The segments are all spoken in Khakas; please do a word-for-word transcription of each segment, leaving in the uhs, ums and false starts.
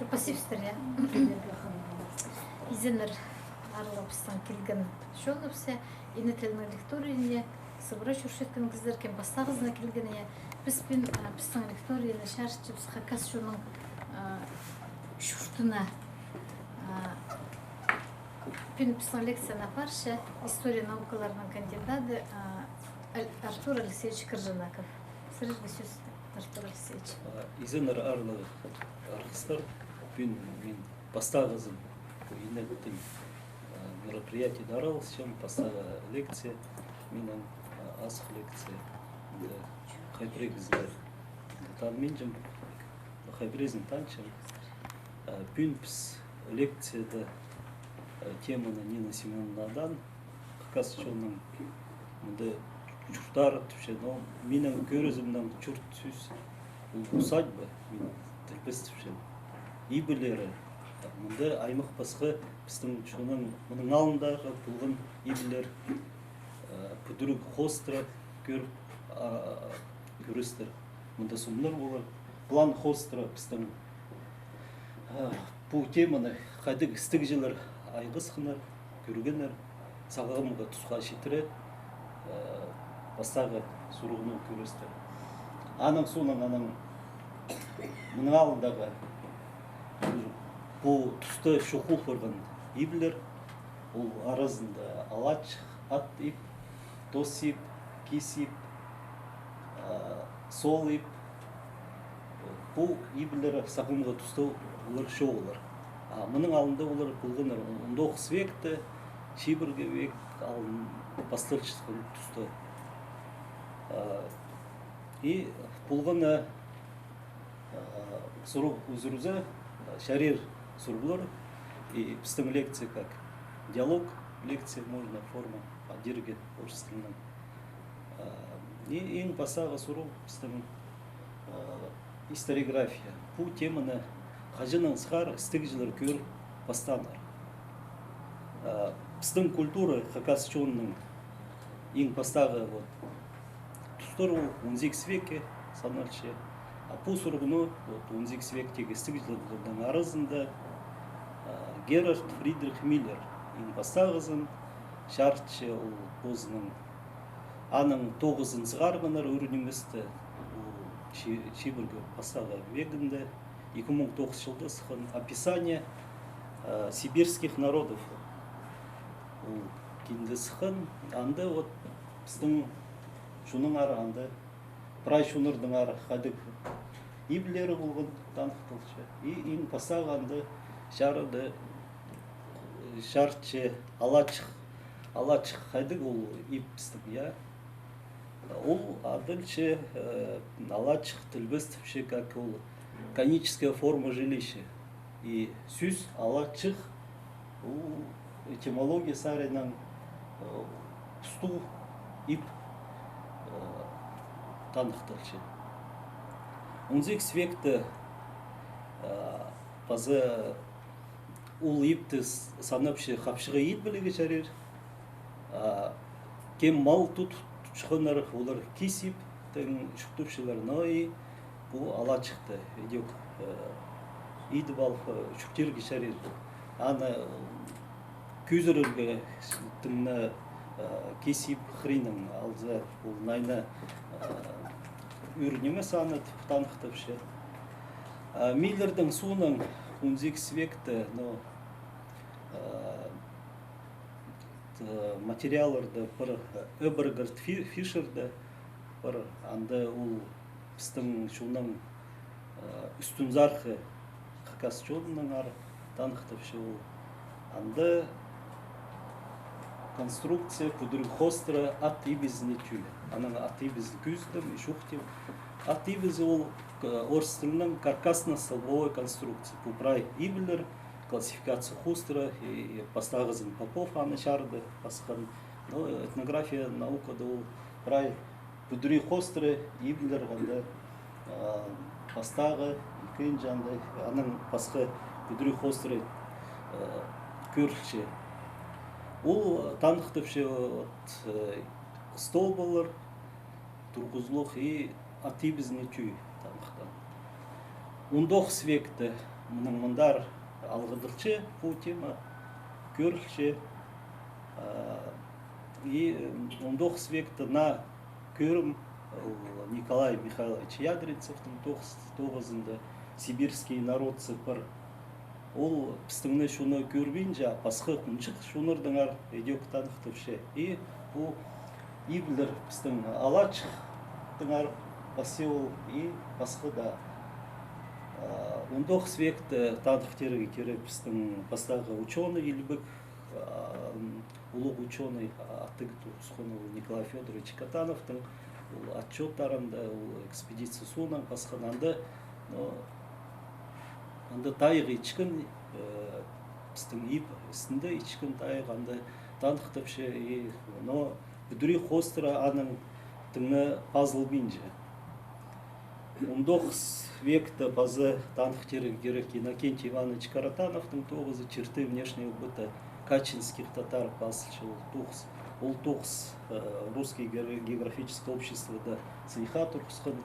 Спасибо, я. Изеннер, аарлығ пістің килген чоныбыс, я, ине тілінің лекторийіне сыбыра чӧрчеткен кізілер, кем пастағызына килген, я. Піс пӱӱн, а, пістің лекторийні чарытчабыс хакас чонның, а, чуртына, а, пӱӱн пістің лекцияны апарча история наукаларының кандидаты, а, Ал-, Артур Алексеевич Кыржинаков. Сірерге сӧс, Артур Алексеевич. А, изеннер, аарлығ арғыстар, пӱӱн мин пастағызын пу ине тіл, а, мероприятиеде араласчам, пастағы лекция минің, а, азых лекция, да, хай пірее кізіні таныминчам, хай піреезін танчам. А, пӱӱн піс лекцияда, а, теманы Нина Семёновнадаң, хакас чонның мында чурттары тіпче, но минің кӧрізімнең чурт сӧс, ол усадьба, мин тілбестепчем. Иблері, мында аймах-пасха пістің чонның мының алнындағы полған иблер, а, пӱдіріг хоостыра кӧр-, а, кӧрістер. Мында сомнар полар. План хоостыра пістің, а, пу теманы хайдағ істегҷілер айғасханнар, кӧргеннер, сағамғы тусха читіре, а, пастағы сурығны кӧрістер. Аның соонаң, аның мының алнындағы пу туста чоғыл парған иблер, ол аразында алачых, ат иб, тос иб, кис иб, а, сол иб. Пу иблер сағамғы туста олар чоғыллар. А мының алнында олар полғаннар он тоғыс векте, чибіргі век алын пасталчатхан туста. А, и полғаны, а, сурығ ӱзӱрзе, а, чарир сурығлар, и пістің лекция как диалог, лекция, можно форма, а, дирге орыс тілінең. А, и иң пастағы сурығ пістің, а, историография. Пу теманы хаҷаннаң сығара істегҷілер кӧр пастааннар. А, пістің культура, хакас чонының иң пастағы, вот, тустар ол он сигіс векке саналча. А пу сурығны, вот, он сигіс вектегі істегҷілернің аразында, а, Герард Фридрих Миллер иң пастағызын чарытча, ол позының, аның тоғызын сығарғаннар ӱр ниместе, ол чи-, чибіргі пастағы вегінде, ікі муң тоғыс чылда сыххан «Описание, э, сибирских народов». Ол кинде сыххан, анда вот пістің чоннаңар, анда прай чоннарнаңар хайдағ иблері полған таныхталча. И иң пастағы анда чарыды, чарытча алачых. Алачых хайдағ ол иб пістің, я? Ол адалча, э, алачых тілбестепче, как ол коническая форма жилища. И сӧс алачых, ол этимология саринаң, э, пусту иб, э, таныхталча. Он сигіс векте, э, паза ол ибті с-, санапча хапчыға ит пілерге чарир. А кем мал тут-, тутчатханнар, олар кис иптең чуртапчалар, но и пу алачыхты идӧк, э, идіп алып, э, чуртирға чарир. Аны, э, кӧзірерге тың на, э, кис иб хыринаң алза, ол найна, э, ӱр нимес аны тіп таныхтапча. А Миллернің соонаң он сигіс векте, но, э, т-, материалларда пір, э, Эбергард Фи-, Фишерде пір, анда ол пістің чонның, э, ӱстӱнзархы хакас чонынаңар таныхтапча ол. Анда конструкция пӱдіріг хоостыра ат ибізіне тӧӧй. Анаң ат ибізін кӧзідім, чоохтим. Ат ибізі ол, э, орыс тілінең каркасно-столбовая конструкция. Пу прай иблер классификация хоостыра, и, и пастағызын Попов аны чарыды, пасхан. Но этнография наукада ол прай пӱдіріг хоостыра иблер анда, а, пастағы, ікінҷі анда, анаң пасха пӱдіріг хоостыра, а, кӧрілче. Ол таныхтапча, вот, э, столбалар турғызылых и ат ибізіне тӧӧй таныхтаан. Он тоғыс векте мының мындар алғыдылча пу тема, кӧрілче. А, и он тоғыс векте наа кӧрім, ол Николай Михайлович Ядринцевтің тоғыс-, тоғызында «Сибирские народцы» пір. Ол пістің не чонны кӧрбинче, а пасха хунчых чоннардаңар идӧк таныхтапча. И пу иблер пістің Алачыхтаңар пасча ол и пасха даа. А, он тоғыс векте таныхтирға кирек пістің пастағы учёный, илбек, а, м, улуғ учёный, а, аттығ турысхан ол Николай Фёдорович Катановтың ол отчёттарында, ол экспедиция соонаң пасхан анда, но, анда тайығ итчеткен, э, пістің иб істінде итчеткен тайығ анда таныхтапча, и, но пӱдірии хоостыра аның тың на пазылбинча. Он тоғыс векте паза таныхтирға кирек Иннокентий Иванович Каратановтың тоғызы «Черты внешнего быта качинских татар» пазылча. Ол тоғыс, ол тоғыс, э, Русское гео-, географическое обществода сыйыхха турғысхан,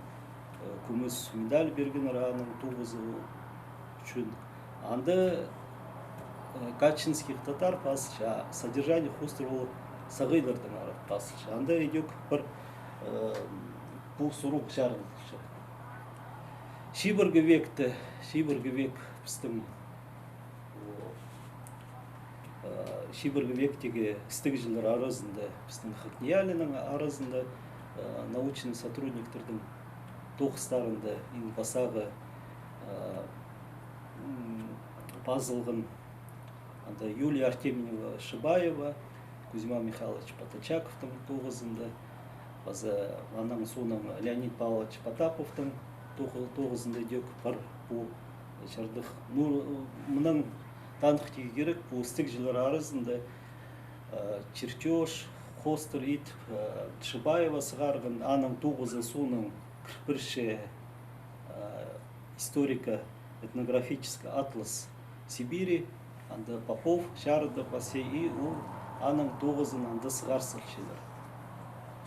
э, кӱмӱс медаль пиргеннер аның тоғызы ӱчӱн. Анда, э, качинских татар пазылча, а содержание хоостыра ол сағайлардаңар пазылча. Анда идӧк пір, э, пу сурығ чарыдылча. Чибіргі векте, чибіргі век пістің, о, э, чибіргі вектегі істігҷілер аразында, пістің ХакНИИЯЛИ-ның аразында, э, научный сотрудниктердің тоғыстарында иң пастағы, э, м, пазылған анда Юлия Артемьева-Шибаева, Кузьма Михайлович Патачаковтың тоғызында, паза анаң соонаң Леонид Павлович Потаповтың тоғы-, тоғызында идӧк пар пу чардых. Ну, мынаң таныхтирға кирек, пу істігҷілер аразында, э, чертёж хоостыра ит, э, Шибаева сығарған, аның тоғызы соонаң кір пирче, э, историко-этнографический атлас Сибири, анда Попов чарыда пасча, и ол аның тоғызын анда сығар салчалар.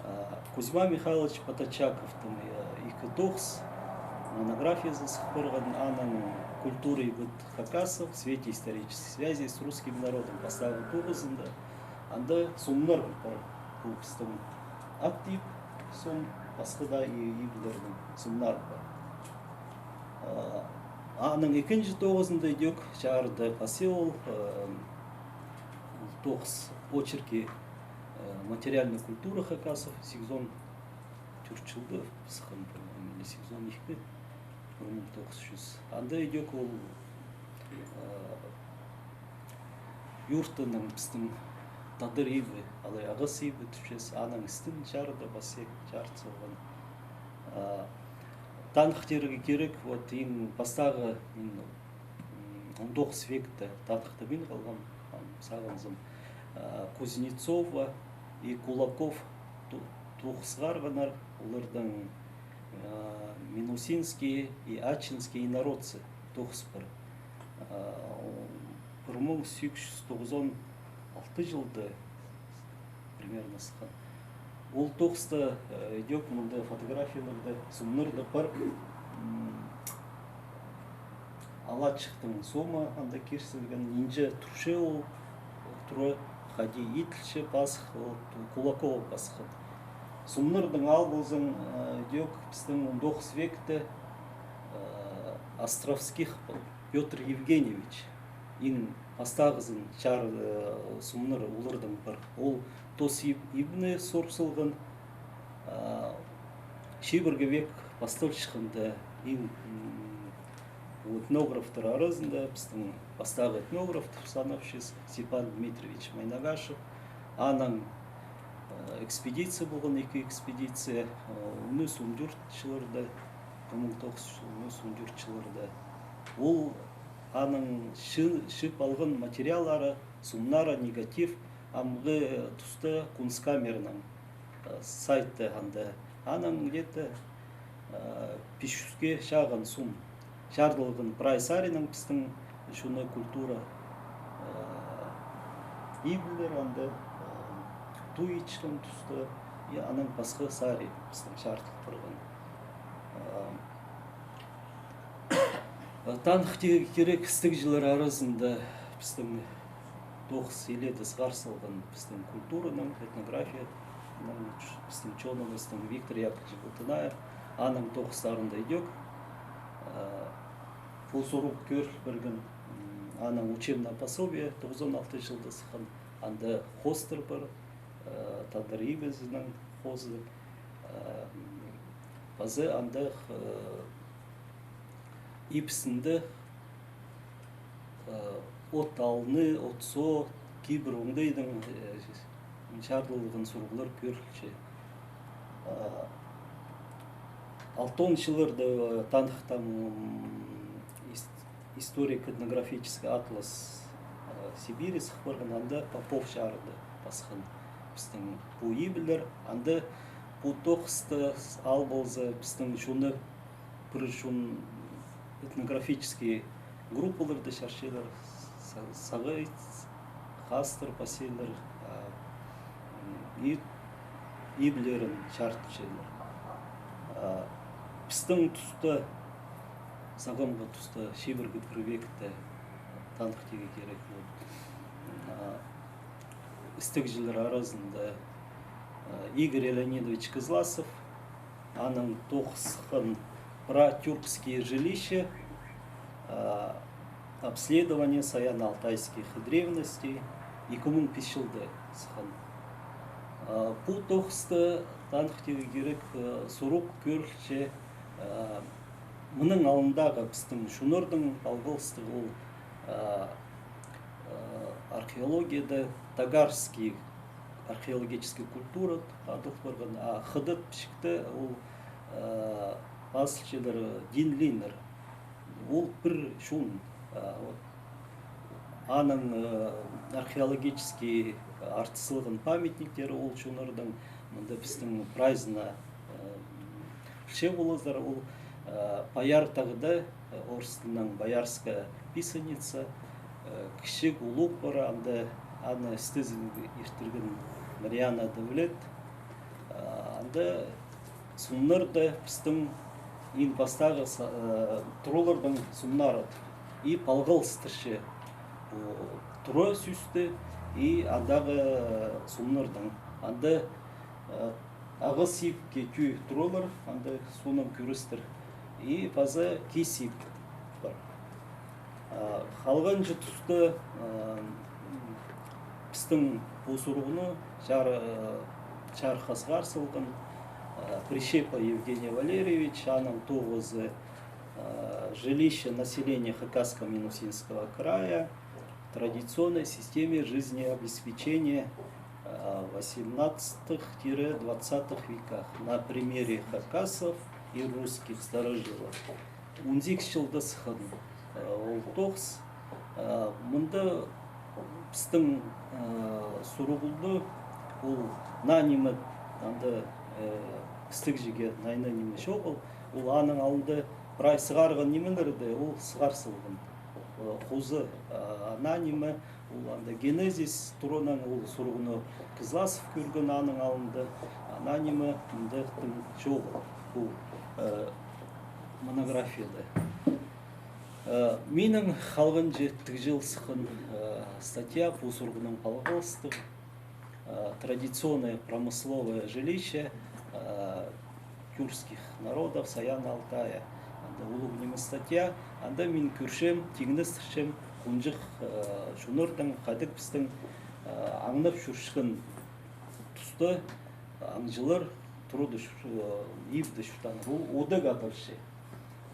А, Кузьма Михайлович Патачаковтың, э, ікі тоғыс монографиязы сых парған, аның «Культура и быт хакасов в свете исторических связей с русским народом» пастағы тоғызында, анда сомнар пар, пу пістің ат иб сом, пасха даа и-, иблернің сомнары пар. А, аның ікінҷі тоғызында идӧк чарыда пасча ол, э, ол тоғыс «Очерки, э, материальной культуры хакасов», сигізон тӧрт чылда сыххан, по-моему, или сигізон ікі, пір муң тоғыс чӱс. Анда идӧк ол, э, юртының пістің тадар ибі, алай ағас ибі тіпчес, аның істін чарыда пасча, чарыт салған. А, таныхтирға кирек, вот, иң пастағы, мин, м, он тоғыс векті таныхтабин халғам, ам, сағынзам. А, Кузнецова и Кулаков ту-, тоғыс сығарғаннар, олардың, а, «Минусинские и ачинские инородцы» тоғыс пар. А, пір муң сигіс чӱс тоғызон алты чылда примерно сыххан. Ол тоғыста, э, идӧк мында фотографияларда, сомнарда пар. М, Алачыхтың сомы анда кирсілген, нинҷе турча ол, тура хайди иділче пасых, ол Кулакова пасхан. Сомнардаң ал ползаң, э, идӧк пістің он тоғыс векте, э, Островских пол, Пётр Евгеньевич, иң пастағызын чар-, э, сомнар олардаң пар. Ол тос иб-, ибні сурып салған, а, чибіргі век пасталчатханда иң, м, ол этнографтар аразында пістің пастағы этнограф тіп санапчабыс Степан Дмитриевич Майнагашев. Анаң, э, экспедиция полған, ікі экспедиция, э, он ӱс, он тӧрт чылларда, пір муң тоғыс чӱс он ӱс, он тӧрт чылларда. Ол аның чы-, чыып алған материаллары, сомнары, негатив, амғы туста Кунсткамераның, э, сайты анда. Анаң где-то, э, пис чӱске чағын сом. Чарыдылған прай саринаң пістің чонның культура, э, иблер анда, э, той итчеткен туста, и анаң пасха сари пістің чарыдыл парған. Э, Танығ тирге кирек, істігҷілер аразында пістің тоғыс илееде сығар салған пістің культураның, этнографияның, пістің чоныбыстың Виктор Яковлевич Бутынаев, аның тоғыстарында идӧк. Пу сурығ кӧріл пирген, аның учебное пособие тоғызон алтынҷы чылда сыххан, анда хоостар пар, тадар ибізінің хоозы, паза анда ибісінде от алны, от соо, кибір оңдайдың чарыдылған сурығлар кӧрілче. Алтон чылларда танығ там историко-этнографический атлас Сибири сых парған, анда Попов чарыды пасхан пістің пу ибілер, анда пу тоғысты ал полза, пістің чоны пір чон этнографический группаларда чарчалар, сағай, хастар пасчалар, и ибілерін чарытчалар. Пістің туста, сағамғы туста, чибіргі пір векте, танығ тирге кирек, істігҷілер аразында Игорь Леонидович Кызласов, аның тоғысхан «Пратюркские жилища. Обследование саяно-алтайских древностей», ікі муң пис чылда сыххан. Пу тоғысты, танығ тирге кирек, сурығ кӧрілче мының алнындағы пістің чоннарның палғалыстығ ол археологияда тагарский археологический культура адал парған, а хыдат пічікте ол пазылчалар динлиннер. Ол пір чон, аның археологический артыс салған памятниктері ол чоннарның, мында пістің прайзына пілче поларзар, ол Паяр тағда, орыс тілінең Боярская писаница, кічіг улуғ пар, анда аны істезіг иртірген Марианна Девлет. Анда сомнарда пістің иң пастағы тураларның сомнары и палғалыстырча пу тура сӧсті и андағы сомнарның. Анда ағас ибке тӧӧй туралар, анда соонаң кӧрістір. И паза кис иб пар. Халғанҷы туста пістің пу сурығны чарыхха сығар салған Прищепа Евгений Валерьевич, аның тоғызы «Жилище населения Хакасского Минусинского края в традиционной системе жизнеобеспечения восемнадцатых-двадцатых веках на примере хакасов и русских старожилов». Он сигіс чылда сыххан ол тоғыс. Мында пістің сурығлы ол наа ниме, анда істігҷіге найына ниме чоғыл, ол аның алнында прай сығарған нимелерді ол сығар салған. Хоза, а наа ниме, ол анда генезис туранаң ол сурығны Кызласов кӧрген аның алнында, а наа ниме мында тың чоғыл пу монографияда. Минің халғанҷы тігҷіл сыххан статья пу сурығнаң палғалыстығ. Традиционное промысловое жилище тюркских народов Саяно-Алтая. Анда улуғ ниме статья, анда мин кӧрчем, тиңнестірчем хонҷых чоннарның, хайдағ пістің аңнап чӧрчеткен туста аңҷылар турада чӧр-, ибде чуртааннар. Ол одағ адалча.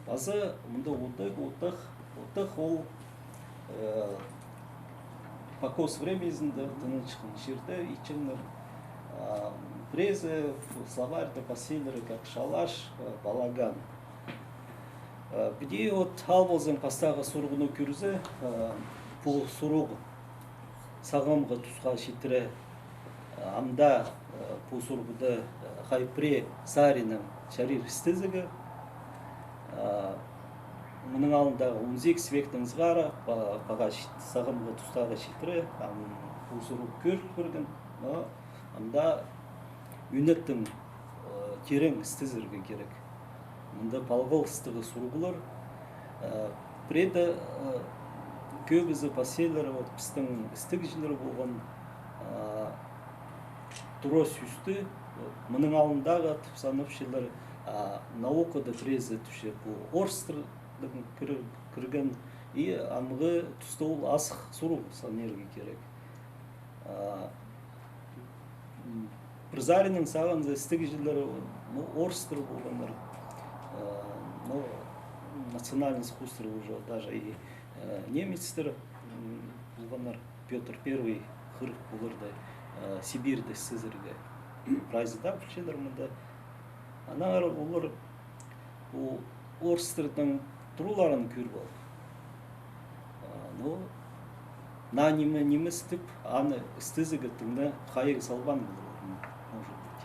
Паза мында одағ, одағ, одағ ол покос времязында тынанчатхан чирде итчеңнер. Пірезі словарьда пасчалар как шалаш, балаган. Піди от ал ползаң, пастағы сурығны кӧрзе, пу сурығ сағамғы тусха читіре, амды пу сурығда хай пірее саринаң чарир істезігі. Мының алнындағы он сигіс вектең сығара, па-, паға чит-, сағамғы тустағы читіре, ам пу сурығ кӧріл пирген, но амды ӱнеттің тирең істезерге кирек. Мында палғалыстығы сурығлар, э, Пірее дее, э, кӧбізі пасчалар, вот, пістің істігҷілер полған, а, тура сӧсті, вот, мының алнындағы тіп санапчалар, а, наукада піреезі тіпче, пу орыстарның кір-, кірген, и амғы туста ол азых сурығ санирға кирек. А, м, пір саринаң сағынза, істігҷілер, ну, орыстар полғаннар, а, ну, национальность хоостыра уже даже и, э, немецтер, м, полғаннар, Пётр Первый хығырып поларда, э, Сибирьде сызарға. Прайзы даа пілчелер мында. Аннаңар олар пу орыстарның тураларын кӧріп алып, а, ну, наа ниме нимес тіп, аны істезіг тың на хайығ салбаан поларлар, может быть.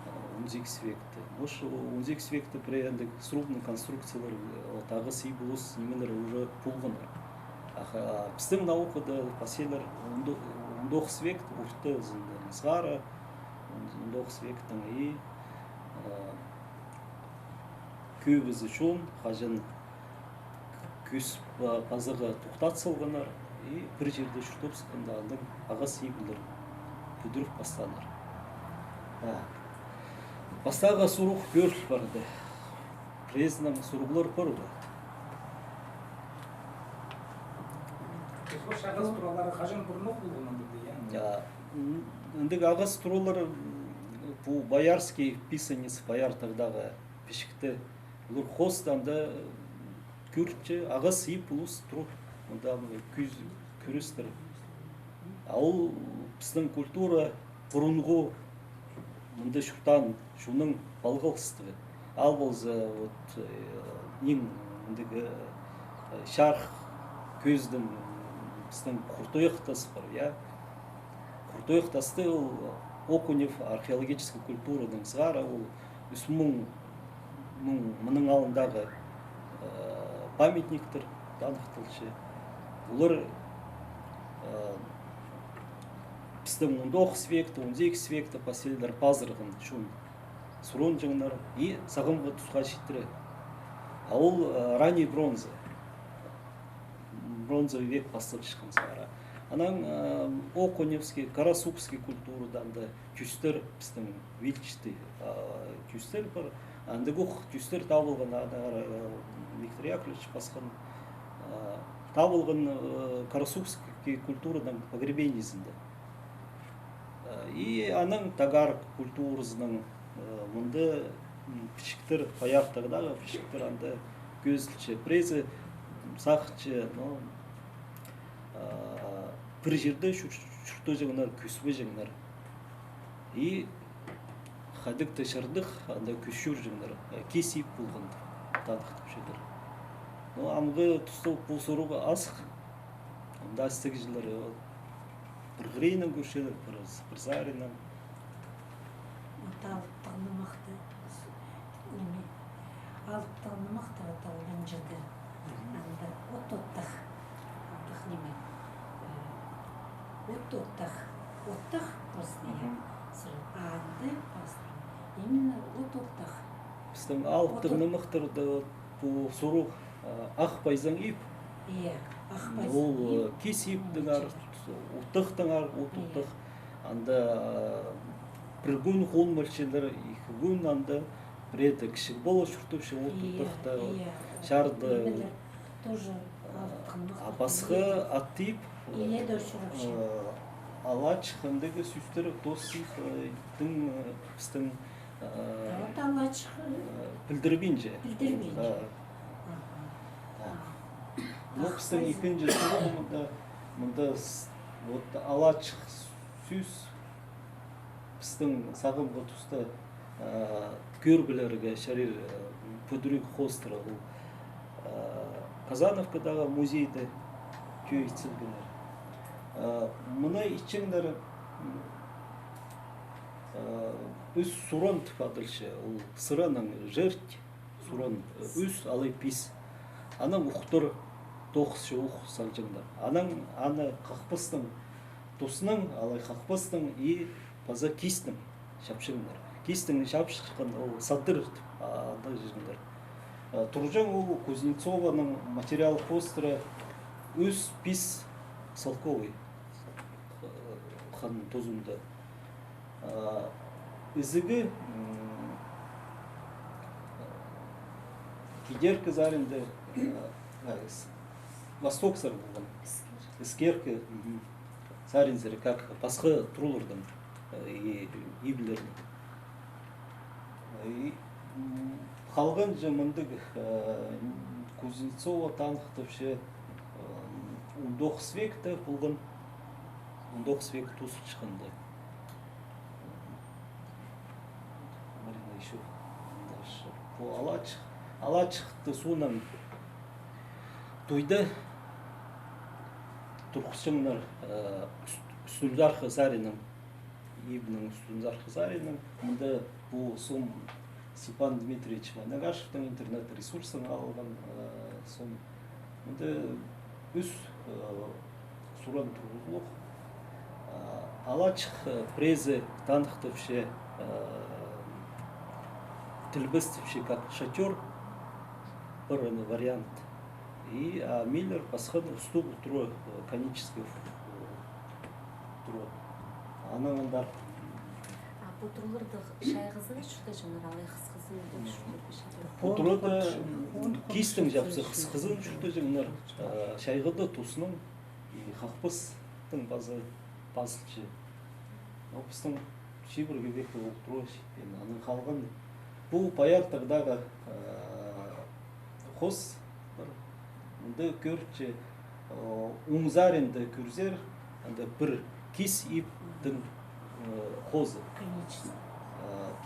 А, он сигіс векте. Может, он сигіс векте пірее андағ срубный конструкциялар, э, вот, ағас иб улус нимелер уже полғаннар. А, а пістің наукада пасчалар он тоғыс век, орта ызында сығара, он тоғыс вектің и, а, кӧбізі чон, хаҷан кӱс па-, пазарға тохтат салғаннар, и пір чирде чуртап сыхханда, аннаң ағас иблер пӱдіріп пастааннар. А. Пастағы сурығ пӧріл парды. Пірезінің сурығлар пар ба? Ағас туралары хаҷан пурунох полған андағ, я? Я, м, андағ ағас туралар, м, пу боярский писанец, бояр тағдағы пічікте. Олар хоостаң даа, м, кӧрче, ағас иб улус тур. Мында, м, кӱс-, кӱрестер. А ол пістің культура пурунғы мында чуртаан чонның палғалыстығы. Ал полза, вот, э, иң мындағ, э, чарых кӧзідім, пістің Хуртуях тас пар, я. Хуртуях тасты ол Окунев археологический культурадаң сығара, ол ӱс муң, муң, мының алнындағы, э, памятниктер таныхталча. Олар, э, пістің он тоғыс векте, он сигіс векте пасчалар пазырған чон сурынҷаңнар и сағамғы тусха читіре. А ол, э, ранний бронза. Бронзовый век пасталчатхан сығара. Анаң, э, Окуневский, Карасукский культурадаң даа тӧстер пістің вилчетті, а, тӧстер пар. Андағ ох тӧстер табылған, аны, э, Виктор Яковлевич пасхан, э, табылған, э, Карасукский культураның погребениезінде. Э, и анаң тагар культуразының, э, мында, м, пічіктер, бояр тағдағы пічіктер анда кӧзілче. Пірезі, м, сағынча, но, э, пір чирде чур-, чуртаҷаңнар, кӧзібеҷеңнер. И хайдағ-да чардых, анда кӧс чӧрҷеңнер, э, кис иб полған, таныхтапчалар. Но амғы туста пу сурығ азых. Анда істігҷілер, э, пір хыриннаң кӧрчелер, пір, пір саринаң. От алыптығ нымахты, ниме, алыптығ нымахты от алған чирде. Мгм. Анда от оттах, андағ ниме, э, от оттах, оттах просто, я. Мгм. Сразу, а анда просто именно от оттах. Пістің алыптығ нымахтарда пу сурығ, а, ах пайзаң иб. Иә, ах пайзаң иб. Ол, э, кис ибдеңер, оттахтаңар, от оттах. Анда, а, пір кӱн хонмалчалар, ікі кӱн анда, пірее дее кічіг пала чуртапча от оттахта, чарда. Тоже алыптығ нымах. А пасха ат иб, э, алачых, андағ сӧстер тоос иб, э, тың, э, пістің Э, вот алачых, э, пілдірбинче. Пілдірбинче. Да. Аха. Да. А, ну, пістің ікінҷі сурығ мында, мында с-, вот алачых сӧс пістің сағамғы туста, э, кӧріглерге чарир, э, пӱдіріг хоостыра ол, э, Казановкадағы музейде тӧӧй ит салғаннар. Э, мыны итчеңнер, м, Э, ӱс суран тіп адалча, ол сыраның жерть, суран, э, ӱс алай пис. Анаң ухтар тоғыс чох салҷаңнар. Анаң аны хахпастаң, туснаң, алай хахпастаң и паза кистең чапчаңнар. Кистең чапчатхан ол садыр тіп, а, адалҷаңнар. Турҷаң ол Кузнецованың материал хоостыра ӱс-пис салковай хан тузында. Изігі кидеркі саринда, восток сар полған. Іскеркі саринзар, как пасха туралардаң, и иблернең. И халғанҷы мындағ Кузнецова таныхтапча он тоғыс векте полған, он тоғыс век тузынҷы ханда. Марина, ещё дальше. Пу алачых, алачыхты соонаң туйда турғысчаңнар ӱстӱнзархы саринаң, ибнің ӱстӱнзархы саринаң. Мында пу сом Степан Дмитриевич Вайнагашевтің интернет-ресурсынаң алған сом. Мында ӱс суран турғызылох. Алачых пірезі таныхтапча, тілбестепче как шатёр, пір вариант. И а миллер пасхан устуғ тура, конический тура. Анаң андар. А пу тураларны чайғызын чуртаҷаңнар алай хысхызын чуртаҷаңнар? Пу турада кистің чапса хысхызын чуртаҷаңнар, чайғыда туснаң и хахпастың пазы пазылча. Но пістің чибіргі векте ол тура читпеен. Анаң халған пу паяр тағдағы хоос пар. Мында кӧрче, оң саринда кӧрзер, анда пір кис иптің хоозы.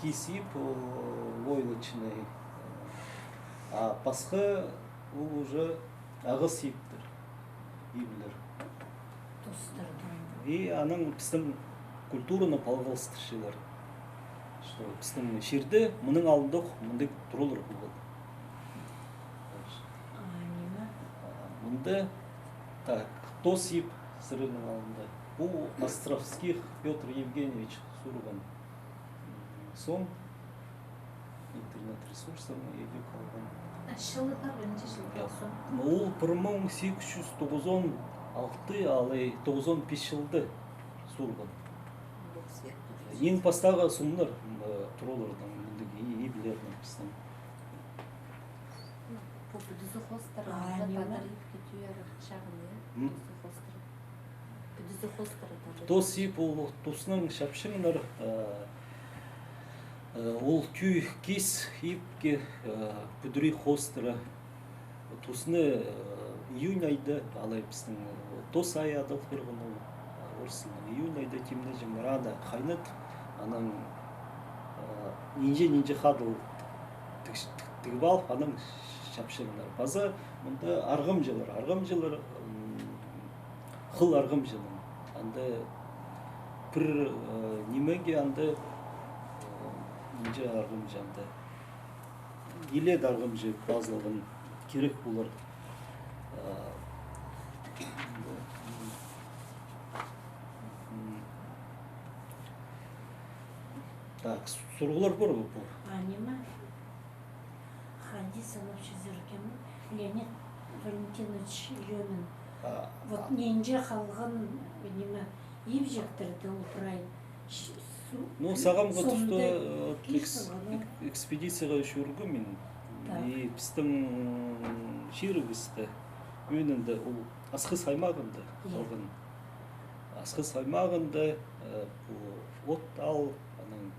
Кис ип, войлочный. А пасха ол уже ағас иптер, иблер. Тустардаң. И анаң пістің культураны палғалыстырчалар. Что пістің чирде мының алнында ох мындағ туралар полған. А ниме? Мында, так, тос ип сірернің алнында. Пу Островских Пётр Евгеньевич сурған сом. Интернет-ресурстарның иди халған. А чылы пар ба, нинҷе чыл полған? Ол пір муң сигіс чӱс тоғызон алты алай тоғызон пис чылда сурған. Иң пастағы сомнар тураларның, мындағ иблернің пістің. Пу пӱдізі хоостыра, а, ниме? Тадар ипке тӱер чағын, я? Пӱдізі хоостыра. Тос ип ол туснаң чапчаңнар, ол тӱӱ кис ипке пӱдірі хоостыра. Тусны июнь айда, алай пістің тос ай адал пирген ол, орыс тілінең, июнь айда тимнеҷеңнер, аны хайнат, анаң нинҷе-нинҷе хадыл тіг-, тіг-, тігіп алып, анаң чапчаңнар. Паза мында арғамҷылар, арғамҷылар, хыл арғамҷының. Анда пір нимеге анда нинҷе арғамҷы анда. Илееде арғамҷы пазылған кирек полар. Так, сурығлар пар ба пу? А ниме? Хайди санап чӧрзер кем? Леонид Валентинович Ёмин. Вот нинҷе халған, ниме, ибҷектерді ол прай. Ну, сағамғы туста экспедицияға чӧргем мин. И пістің чирібісте, ӧӧнінде ол Асхыс аймағында халған. Асхыс аймағында пу От аал, анаң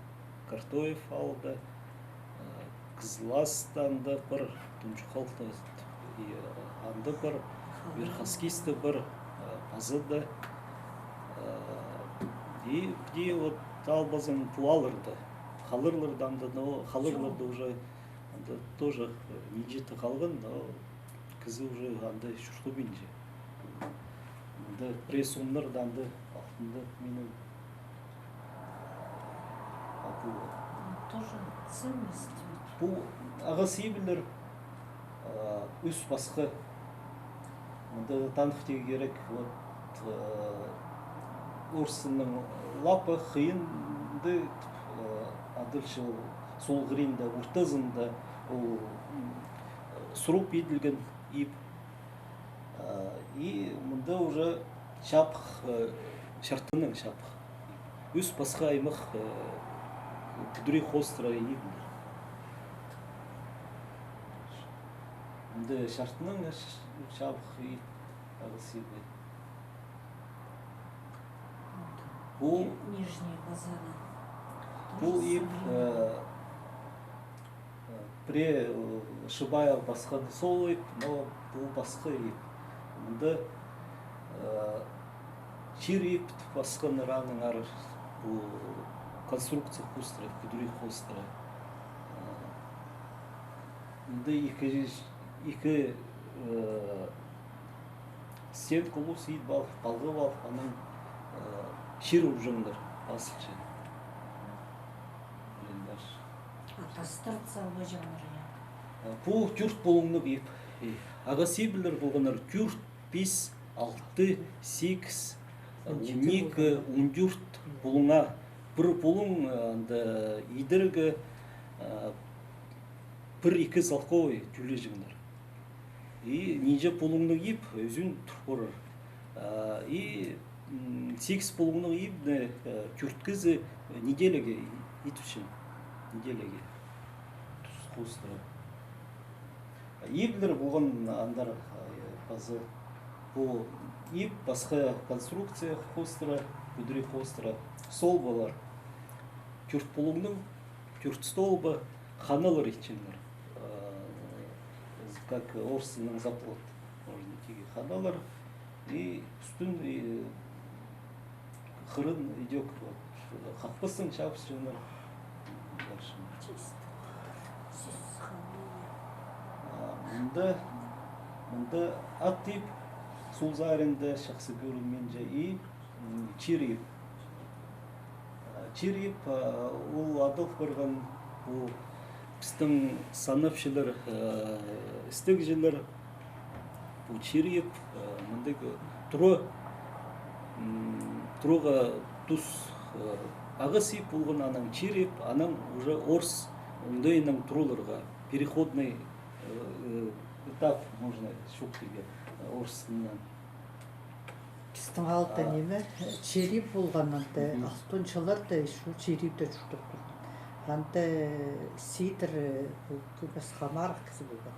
Картоев аалда, Кызласта анда пар, Тунчук аалда анда пар, Верхоскисте пар, паза да. И піди вот албазың пу аалларда. Халарларда анда, но халарларда уже анда тоже нинҷе-де халған, но кізі уже анда чуртабинча. Анда пірее сомнар даа анда алтында минің. А пу тоже ценность ведь. Пу ағас иблер ӱс пасха. Мында таныхтирға кирек, вот, орысның лапа хыйынды адалча ол, сол хыринда, ортазында ол Сурып иділген иб. А, и мында уже чабых, э, чартынаң чабых. Ӱс пасха аймах, э, пӱдірии хоостыра иділген. Мында чартынаң чабых иб, ағас иб. Пу, нижняя базана. Пу иб, э, э, пірее, э, Шыбаев пасхан сол иб, но пу пасха иб. Мында, э, чир иб пасханнар, аннаңар пу конструкция хоостыра, пӱдірии хоостыра. Э, мында ікі, ікі, э, стенка улус ит пал, палғап ал, анаң, э, чир урҷаңнар, пазылча. Блиндаж. А тастар салбаҷаңнар, я? Э, пу тӧрт пулуңнығ иб. Э, ағас иблер полғаннар тӧрт, пис, алты, сигіс, э, он ікі, он тӧрт пулуңа. Пір пулуң, э, анда идерге, э, пір-ікі салковай тӧлеҷеңнер. И нинҷе пулуңнығ иб ӱзін турғырар. А, и, м, сигіс пулуңнығ ибні, э, тӧрт кізі неделяға и-, итчең. Неделяға. Тус хоостыра. Иблер полған андар, э, пазы. Пу иб пасха конструкция хоостыра, пӱдірии хоостыра. Столбалар. Тӧрт пулуңнығ, тӧрт столба, ханалар итчеңнер. Э, как орыс тілінең заплот. Можно тигі ханалар. И ӱстӱн, и хырын идӧк, вот, хахпастаң чабысчаңнар. Дальше. А, мында, мында ат иб, сол саринда чахсы кӧрінминче, и, м, чир иб. Чир иб, а, ол адал парған, пу пістің санапчылар, э, істегҷілер, пу чир иб, э, мындағ тура, м, турарға тус, э, ағас иб полған, анаң чир иб, анаң уже орыс оңдайынаң тураларға, переходный, э, э, этап, можно чоохтирға, э, орыс тілінең. Пістің аалда, а, ниме, чир иб полған анда, мгм, алтынҷыларда ещё чир ибте чуртап турған. Анда Сидір, э, пу кӧмес хамарых кізі полған.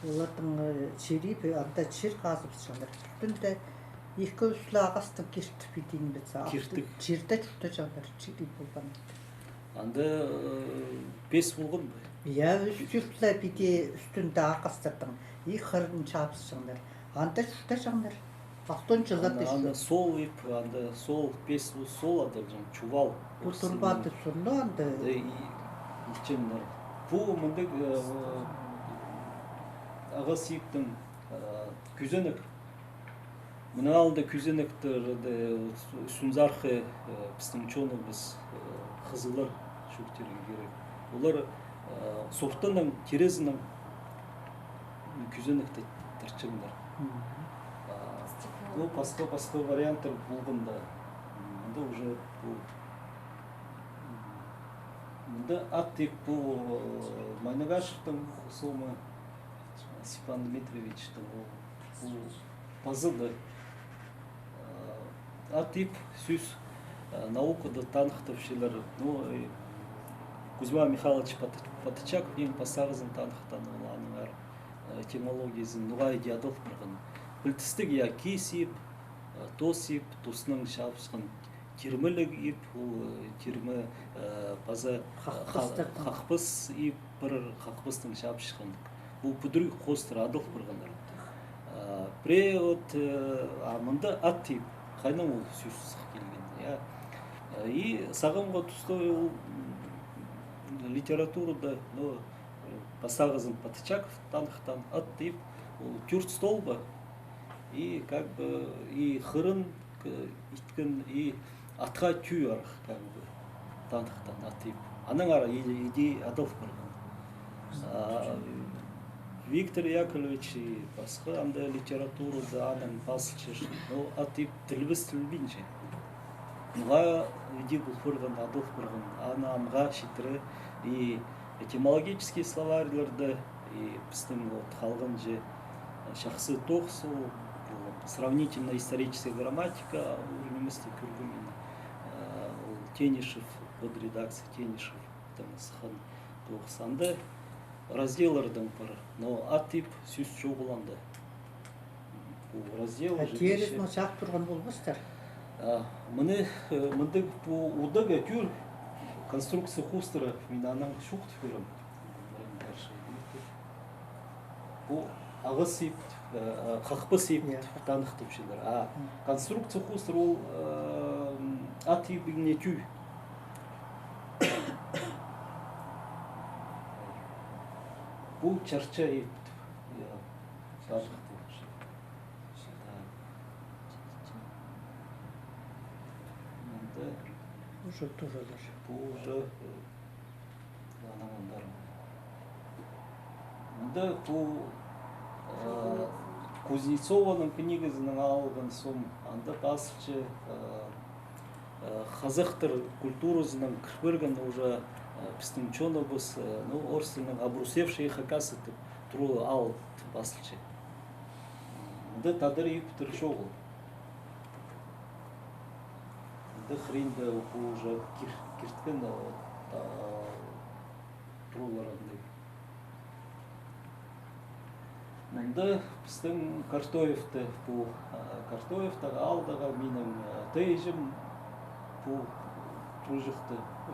Оларның, э, чир ибі, анда чир хазыбысчаңнар. Ӱстӱнде ікі-ӱс ле ағастаң киртіп идіп, ниме, киртіп, чирде чуртаҷаңнар, чир иб полған. Анда, э, пес полған ба? Я, ӱс-тӧрт ле піди ӱстӱнде ағастардаң, и хырын чабысчаңнар. Анда чуртаҷаңнар. Алтынҷыларда. Анда, анда чурт. Сол иб, анда сол, пес, ол сол адалҷаң, чувал. Пу турбаада сурны анда. Анда и, итчеңнер. Пу мындағ, э, ағас иптің, э, кӱзенек. Мының алнында кӱзенектерде сӱнзархы, э, пістің чоныбыс, э, хызыллар чоохтирға кирек. Олар, э, сортанаң, тирезінең кӱзенекті тартчаңнар. Мгм. А, ну, пасха, пасха варианттар полғанда, мында уже пу, мында ат иб пу, э, Майнагашевтің сомы, Степан Дмитриевичтің ол, ол пазылды. Э, ат иб сӧс, э, наукада таныхтапчалар. Ну, э, Кузьма Михайлович Пат-, Патачаков иң пастағызын таныхтаан, ол аннаңар, э, этимологиязын ноға иди адал парған. Пілдістіг, я, кис иб, э, тос иб, тоснаң чабысхан тирмеліг иб, ол, э, тирме, э, паза, э, ха-, хахпастардаң, хахпас иб, пір хахпастаң чабысхан. Ол пӱдіріг хоостыра адал парғаннар. А, пірее вот, э, а мында ат иб, хайнаң ол сӧс сых килген, я. Э, и сағамғы туста ол, м, литературада, ну, э, пастағызын Патачаков таныхтаан, ат иб, ол тӧрт столба, и как бы, и хырын, к-, иткен, и атха тӧӧй арах, как бы, таныхтаан ат иб. Аннаңар и-, иди адал парған. А, Виктор Яковлевич и пасха анда литературада аның пазылча, ну, ат иб тілбес тілбинче. Ноға иди пол парған, адал парған, аны амға читіре и этимологический словарьларда, И пістің вот халғанҷы, э, чахсы тоғыс ол, ол сравнительно-историческая грамматика, ӱр ниместе кӧргем мин, э, ол Тенишев, под редакцией Тенишев, там сыххан тоғыс. Анда разделлардаң пар, но ат тіп сӧс чоғыл анда. Пу раздел уже. Тиелес ма чаап турған полбастар? А, мыны, э, мындағ пу удағ тӧӧй, конструкция хоостыра, мин анаң чоохтап пирем. Пу ағас иб, э, э, хахпас иб, я, таныхтапчалар. А, м, конструкция хоостыра ол, э, ат ибіне тӧӧй. Пу чарча иб, я. Садыхты. Мында уже тоже даже. Пу уже, э, анаң андар. Мында пу, э, Кузнецованың книгазынаң алған сом, анда пазылча, э, э, хазахтар культуразынаң кір пирген уже, э, пістің чоныбыс, э, ну, орыс тілінең обрусевшие хакасы тіп, тура аал тіп пазылча. Мында тадар иб тір чоғыл. Мында хыринда пу уже кир-, кирткен, а, вот, а, туралар андағ. Мында пістің Картоевта, пу, а, Картоевтағы аалдағы минің, а, тайҷым пу туҷыхты, э,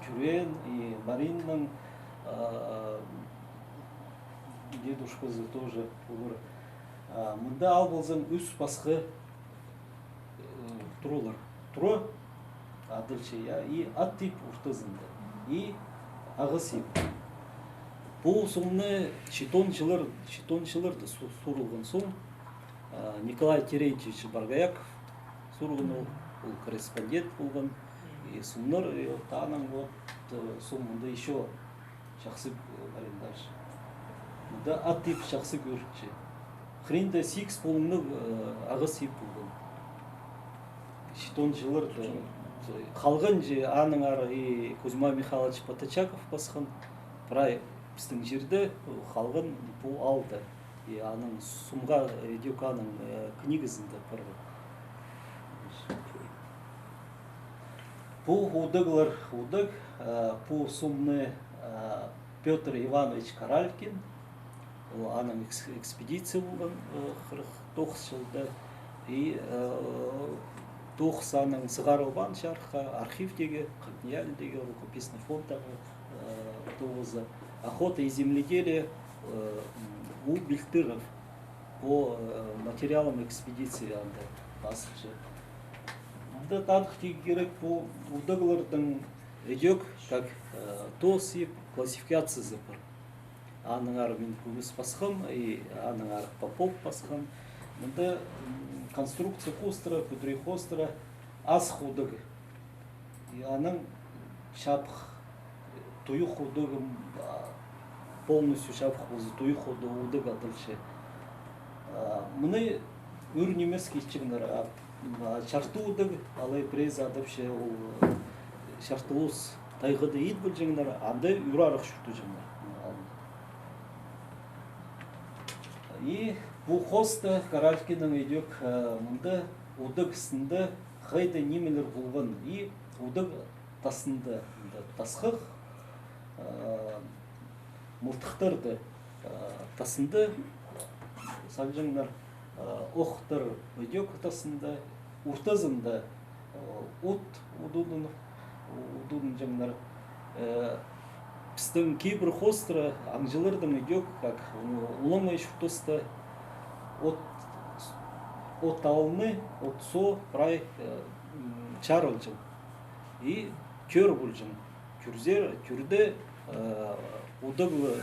тӧреен, и Маринның, а, а, дедушказы тоже полар. А, мында ал ползаң, ӱс пасха, э, туралар. Тура адалча, я, и ат иб ортызында, и ағас иб. Пу сомны читон чыллар, читон чылларда су-, сурылған сом, а, Николай Терентьевич Боргояков сурған ол, ол корреспондент полған. И сомнар, и вот анаң вот, э, сом мында ещё чахсы, э, парин дальше. Мында ат иб чахсы кӧрінче. Хыринда сигіс полымнығ, э, ағас иб полған. Читон чылларда, э, халғанҷы аннаңар и Кузьма Михайлович Патачаков пасхан, прай пістің чирде, э, халған пу аалда. И аның сомға, э, идӧк аның, э, книгазында пар. Пу удағлар, удағ, э, пу сомны, э, Пётр Иванович Каралькин, ол аның экс-, экспедиция полған, э, хырых тоғыс чылда. И, э, тоғыс аның сығарылбаан чарыхха, архивтегі, ХакНИИЯЛИ-дегі, рукописный фондтағы, э, тоғызы. «Охота и земледелие», э, м, У. Бельтыров. По, э, материалам экспедиции анда пазылча. Анда таныхтирға кирек, пу удағларның идӧк, как, э, тоос иб, классификациязы пар. Аннаңар мин кӧмес пасхам, и аннаңар Попов пасхан. Мында, м, конструкция хоостыра, пӱдірии хоостыра, азых удағ. И анаң чабых, туйых удағ, м, а, полностью чабых полза, туйых удағ, удағ адалча. А, мыны ӱр нимеске итчеңнер, а, м, а, чарты удағ, алай піреезі адапча ол, э, чартылыс тайғада ит полҷаңнар, анда ӱр арах чуртаҷаңнар. И пу хооста Каралькиннің идӧк, э, мында удағ істінде хайда нимелер полған, и удағ тастында, мында тасхах, э, мылтыхтарды, э, тастында салҷаңнар, э, охтар идӧк тастында, ортазында, э, от удудан, удуданҷаңнар. Э, пістің кибір хоостыра аңҷыларның идӧк, как, ну, улуғ чуртаста от, от алны, от соо прай, э, м, чарылҷаң. И тӧр полҷаң. Тӧрзе, тӧрде, э, удағ ла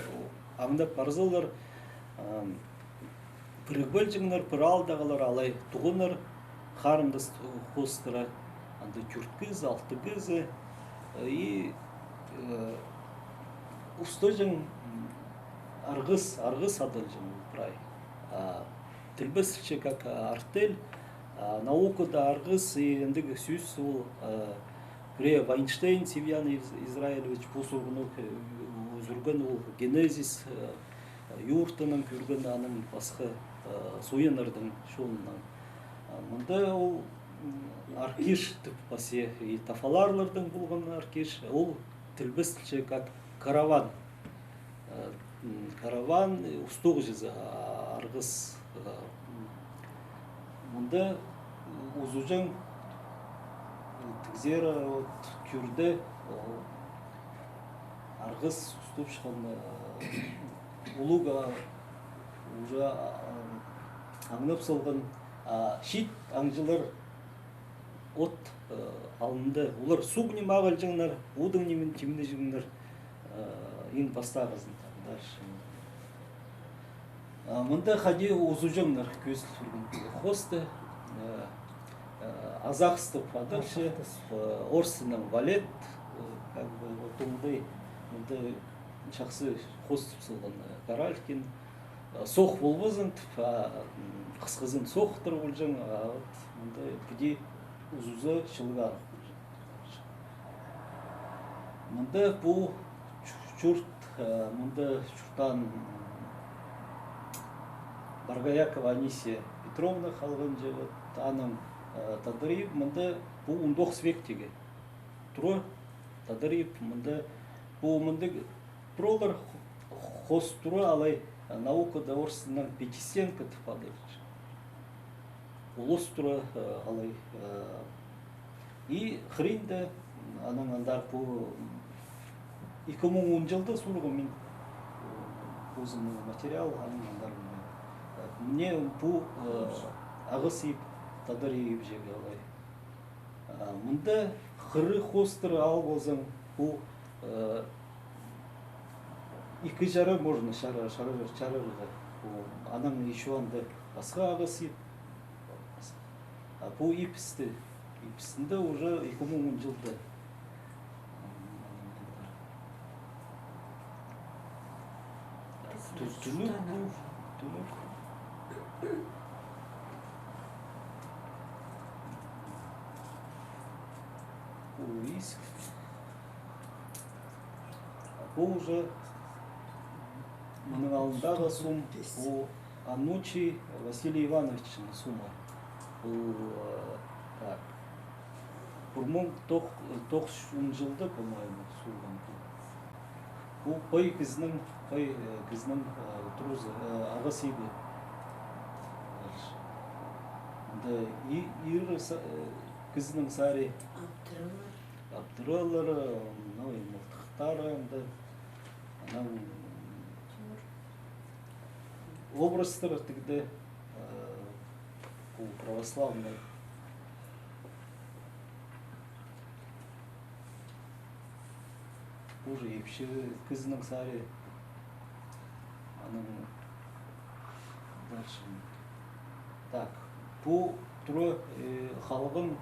аңнап парзалар, э, пірігіп алҷаңнар, пір аалдағылар, алай туғаннар, харындас хоостыра, анда тӧрт кізі, алты кізі, и, э, устаҷаң, м, арғыс, арғыс адалҷаң прай. А, тілбестелче как артель, а, наукада арғыс, и андағ сӧс ол, э, пірее Вайнштейн Севьян Из-, Израилевич пу сурығны, э, Кӧрген ол генезис, э, юртының кӧрген аның пасха, э, суйыннарның чонының. А мында ол, м, Аркиш тіп пасча, и тафаларларның полған Аркиш, ол тілбестелче как караван. Э, м, караван, э, устағҷызы, а, арғыс, э, м, мында, м, узуҷаң, э, тігзер, э, вот, тӧрде, э, арғыс устапчатхан, э, улуғ, а, уже, а, аңнап салған, а, чиит аңҷылар от, э, алнында. Олар суғ ниме ағылҷаңнар, одың ниме тимнеҷеңнер, э, иң пастағызын, там, дальше. А мында хайди узуҷаңнар кӧзіт пирген хоосты, э, э, азахстап адалча, э, орыстың валет, э, как бы, вот, оңдай, мында чахсы хоостап салған, э, Каралькин. Э, соох полбазын тіп, а, м, хысхызын соохтар полҷаң, а вот мында піди узуза чылығ арах полҷаң. Мында пу чу-, чурт, э, мында чуртаан Боргоякова Анисия Петровна халғанҷы, вот, аның, э, тадар иб, мында пу он тоғыс вектегі тура тадар иб, мында пу мындағ туралар хо-, хоос тура алай, э, наукада орыстың пятистенка тіп адалча. Улуғ тура, э, алай, э, и хыринда, анаң андар пу, м, ікі муң он чылда сурғам мин, э, позымның материал, анаң андар мына, э, мына пу, э, ағас иб, тадар ибҷегі алай. А мында хырых хоостар ал ползаң, пу, э, ікі чара можно чара-, чара-, чарарға. Пу, анаң ещё анда пасха ағас иб. А пу ибісті, ибісінде уже ікі муң он чылда. Тӱ-, тӱнӱк пу, тӱнӱк. Пу иск. А пу уже мының алнындағы сум, пу Анучий Василий Ивановичтің сумы. Пу, э, так. Пір муң тоғ-, тоғыс чӱс он чылда, по-моему, сурған пу. Пу пай кізінің, пай, э, кізінің, э, трузы, э, ағас ибі. Дальше. Мында и-, ир са-, э, кізінің сари. Аптыралар. Аптыралар, э, ну, и мылтыхтары, анда, анаң образтар тігді, э, пу православный. Уже ипчі кізінің сари. Анаң дальше. Так, пу тура, э, халған,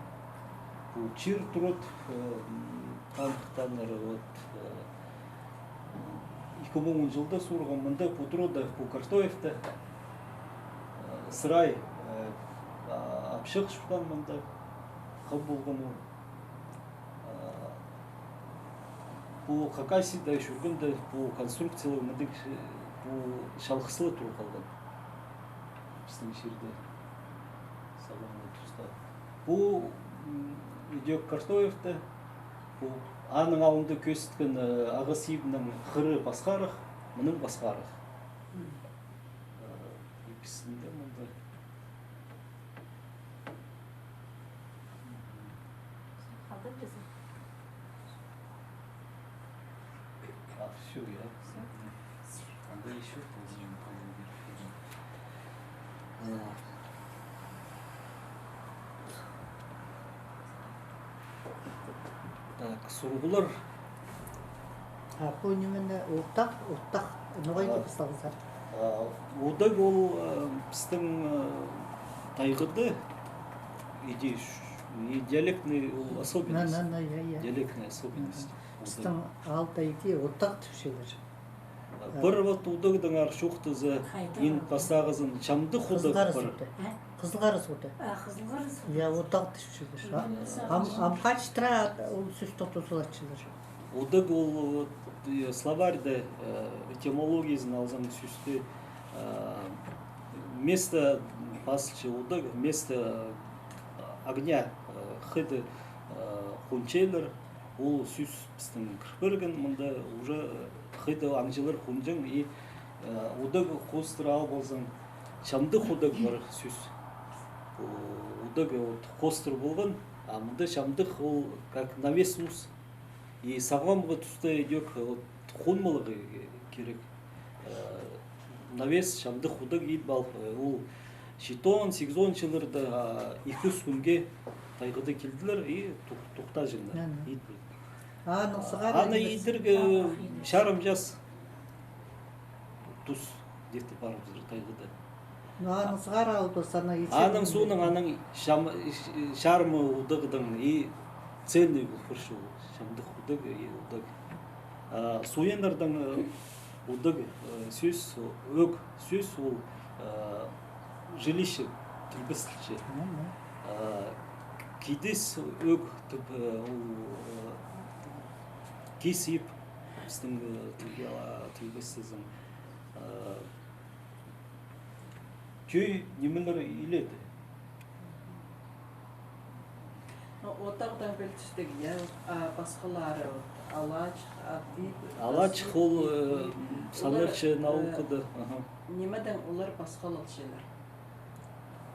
пу чир турат, э, м, танхтаннар, вот, э, ікі муң он чылда сурған мында, пу турада, пу Картоевта, э, сырай, э, а, апчах чуртаан мында, хам полған ол. Э, пу Хакасияда чӧргенде, пу конструкциялар мындағ, э, пу чалғыс ла тура халған. Пістің чирде, сағам туста. Пу, м, идӧк Картоевта, пу аның алнында кӧзіткен, э, ағас ибінің хыры пасхарах, мының пасхарах. М. Э, ибісінде мында. Халған чазы. А, всё, я. Всё. Анда ещё половина, половина. А. Так, сурығлар. А, пу нимені, удах, удах, ноға А. Идіп пасталзар? А, удах ол, а, пістің, а, тайғада иди ш-, и диалектный ол особенность. На, на, на, я, я. Диалектная особенность. Мгм. Удах. Пістің Алтайда удах тіпчелер. А, пір вот удахтың ар чоохтаза, хайда иң пастағызын чамдых удах пар. Хызылғарас удах. А? Хызылғарас удах. А, хызылғарас удах. Я, удах тіпчелер. Мгм. А, ам, ам хачтыра ол сӧсті тузалатчалар. Удыг ол, вот, э, словарьда, э, этимологиязын алзаң сӧсті, э, место пазылча удыг, место огня, э, хыйда, э, хончалар, ол сӧс пістің кір пирген, мында уже, э, хыйда аңҷылар хонҷаң, и, э, удыг хоостыра ал ползаң, чамдых удыг пар сӧс. О, удыг, вот, хоостыр полған, а мында чамдых ол как навес ус. И сағамғы туста идӧк, вот, хонмалығы кирек. Э, навес, чамдых удыг идіп алып, э, ол читон, сигізон чылларда, а, ікі-ӱс кӱнге тайғада килділер и тух-, тохтаҷаңнар. Мгм. Идіп. Аның сығара аны идерге чарым час тус дирти парыбызар тайғада. Ну, аның сығара албас, ана итсе. Аның соонаң, аның чам-, чарымы удығдаң и цельный пол пирче ол, чамдых удыг и удыг. А, суяннардаң, э, удыг, э, сӧс, ӧк сӧс ол, э, жилище тілбестелче. Мгм. А, кидіс ӧк тіп, э, ол, э, кис иб, пістің, э, тілге ала, тілбестезең. Э, Тӧӧй нимелер илееде. Ну, отағдаң пілдістіг, я, а пасхалары, вот, алачых, адбит, алачых ол, э, санарча наукада. Аха. Нимедең олар пасхалалчалар.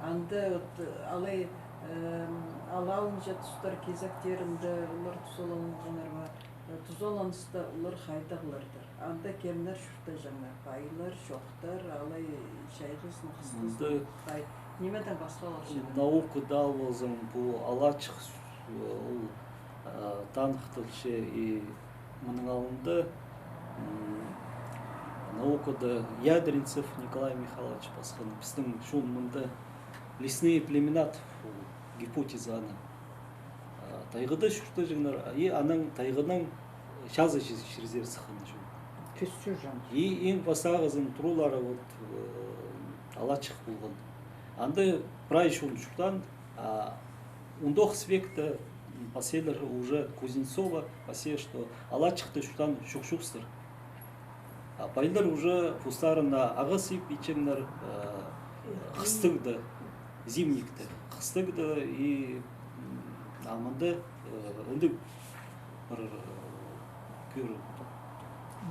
Анда, вот, алай, эм, алалынҷа тустар, кизектерінде олар тузаланғаннар ба, э, тузаланыста олар хайдағлардыр. Анда кемнер чуртаҷаңнар, пайлар, чоохтар, алай чайғызын, хысхызын, нимедең пасхалалча? Наукада ал ползаң, пу алачых, ол, а, таныхталча и мының алнында, м, наукада Ядринцев Николай Михайлович пасхан, пістің чон мында лесные племена, ол гипотеза аны. А, тайғада чуртаҷаңнар, и анаң тайғаның чазы чир-, чирзер сыххан чон. Кӧс чир чон. И иң пастағызын турулары вот, э, алачых полған. Анда прай чон чуртаан, а он тоғыс векте, м, пасчалар уже Кузнецова пасча, что алачыхта чуртаан чох-чоохтар. А пайлар уже постарына ағас иб итчеңнер, э, хыстығда, зимникте. Хыстығда и, м, а мында, э, ындығ пір, э, кӧр.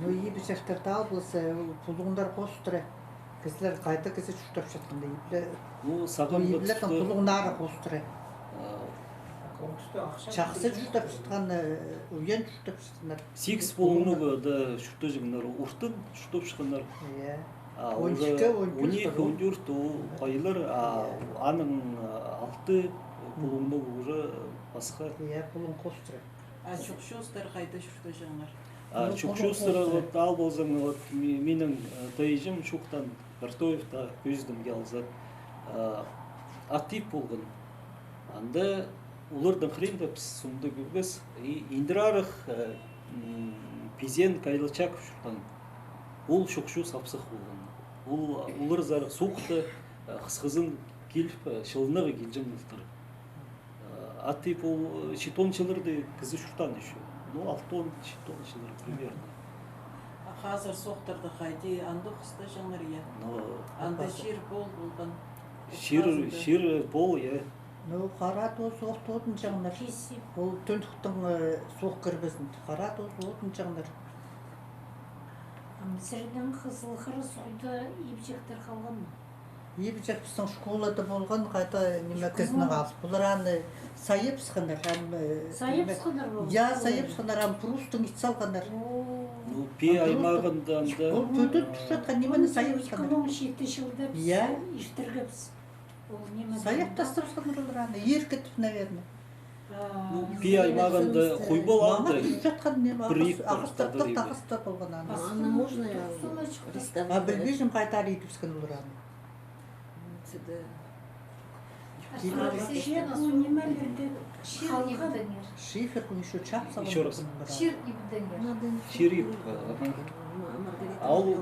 Ну, ибҷектерді ал полза, пулуңнар хоостыра. Кізілер, хайда кізі чуртапчатханда, ибле-, ну, сағам иблернің пулуңнары хоостыра. А, чахсы чуртапчатхан, э, уян чуртапчатхан. Сигіс пулуңнығ, да, чуртаҷаңнар, ортын чуртапчатханнар. Иә. А он ікі, уже он тӧрт, он ікі, он тӧрт ол пайлар, а аның, а, алты пулуңнығ уже пасха. Иә, пулуң хоостыра. А чох-чоохтар хайда чуртаҷаңнар? А чох-чоохтар, вот, ал ползаң, вот, ми-, минің, э, тайҷым чоохтаан, Картоевта, кӧзідімге алза, э, ат иб полған. Анда оларның хыринда піс сомда кӧрбес, и индірарах, э, м, пизен Кайлачаков чуртаан. Ол чох-чоох сапсых полған. Ол, оларзар суғда, э, хысхызын киліп, э, чылынарға килҷең полтыр. Э, ат иб ол, э, читон чылларда кізі чуртаан ещё. Ну, алтон, читон чыллар примерно. А хазыр суғларда хайди, андох хыстаҷаңнар, я? Ну, анда чир пол полған. Чир, чир пол, я. Ну, хара тоозы от одынҷаңнар. Ол тӱнтіктің, э, суғ кірбезін. Хара тоозы одынҷаңнар. Ам сірернің Хызыл Хыр суғда ибҷектер халған ма? Ибҷек пістің школада полған, хайда ниме кізінің алып. Пулар аны сайыбысханнар, ам, э, сайыбысханнар ол? Я, сайыбысханнар, ам прустың ит салғаннар. О. Ну, пее аймағында анда. Ол пӱдін турчатхан нимені сайыбысханнар. Ікі муң читі чылда піс иртіргебіс. Ол ниме сайып тастапсханнар олар аны, иркітіп, наверное. Ну, пее аймағында хой полған. Маңа тӱсчатхан ниме, ағастар, ағастар тағыстар полған аны. Аны можно, я, представить? А пілбинчем, хайдар идібіскен олар аны. Шифер ибдеңер. Шифердің ещё чап салған. Ещё раз. Шир ибдеңер. Шир иб, ага. Ол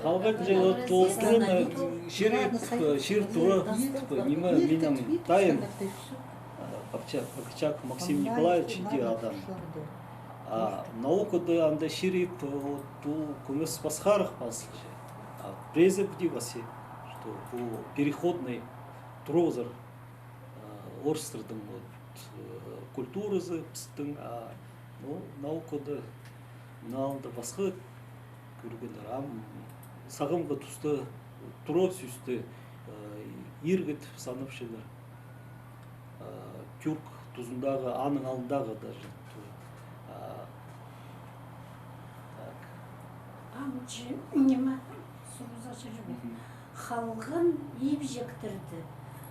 халған чылы тоғызын, шир иб, шир тура, ниме, минің тайым, а, Погорчак Максим Николаевич иди адам. А наукада анда чиріп, ол кӧмес пасхарах пазылча. А пірее піди пасча, что пу переходный турғызар, а, орыстарның вот, э, культуразы пістің, а, ну, наукада мына алында пасха кӧргеннер. Ам сағамғы туста тура сӧсті, э, иргіт санапчалар. Э, тюрк тузындағы, аның алнындағы даже. А, так. Ам чи-, ниме, сурза чирбе. Мгм. Халған ибҷектерді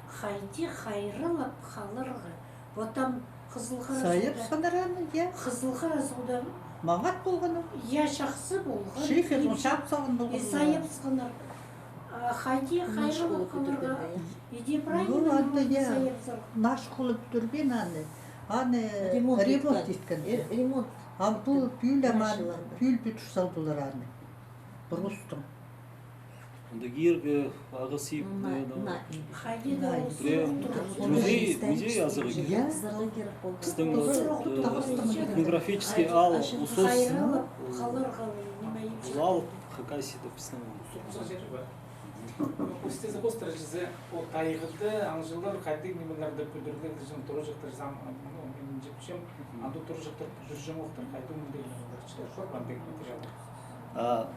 хайди хайраллап халарға. Вот ам Хызылға Сайып сынар аны, я. Хызылға суда. Маңат полған ол. Я, чахсы полған. Шифернің чап салған полған. И сайып сынар. А хайди хайраллап халарға. Иди прай. Ну, анда, я. Наш холып турған аны. Аны ремонт иткен. Ремонт. Ам пу пӱӱл аман, пӱӱл пӱтір салдылар аны. Брустың. Анда кирге ағас иб, музей, музей азығы. Я. Пістің, э, этнографический аал, усос, ол аал Хакасияда пістің. Кӧзіт позыра чізе, ол тайғада аңҷылар хайдағ нимелерді пӱдірерлер, турҷыхтар, ну, мин чіпчем, анда турҷыхтар пӱдірҷең охтар, хайдағ мындағ нимелер чізе, хор мындағ материаллар. А,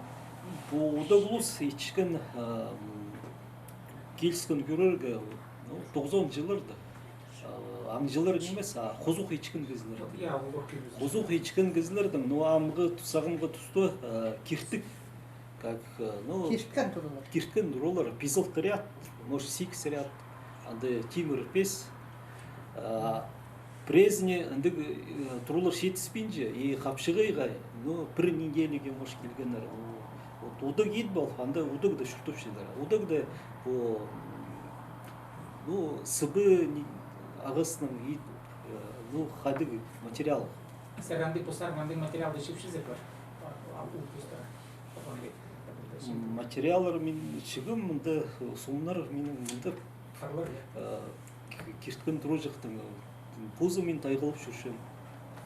пу удағ улус итчеткен, а, м, киліскен кӧрерге, ну, тоғызон чылларда. А, аңҷылар нимес, а хозух итчеткен кізілер. Хозух итчеткен кізілернің, ну, амғы, сағамғы туста, а, киртік, как, а, ну, кирткен туралар. Кирткен туралар, пизіл ряд, может, сигіс ряд, анда тимір пес. А, пірезіне андағ, э, туралар читіспинче, и хапчығайға, ну, пір неделяға, может, килгеннер. О, вот удағ ит полып, анда удағда чуртапчалар. Удағда, о, ну, сыбы, ағаснаң ит, э, ну, хайдағ материал. Сірер андағ постар, андағ материалды чіпчезер бе? А, а, ол постар. М, материаллар мин чігем, мында, сомнар минің мында, э, к-, кирткен турҷыхтың, э, позы мин тайғалап чӧрчем.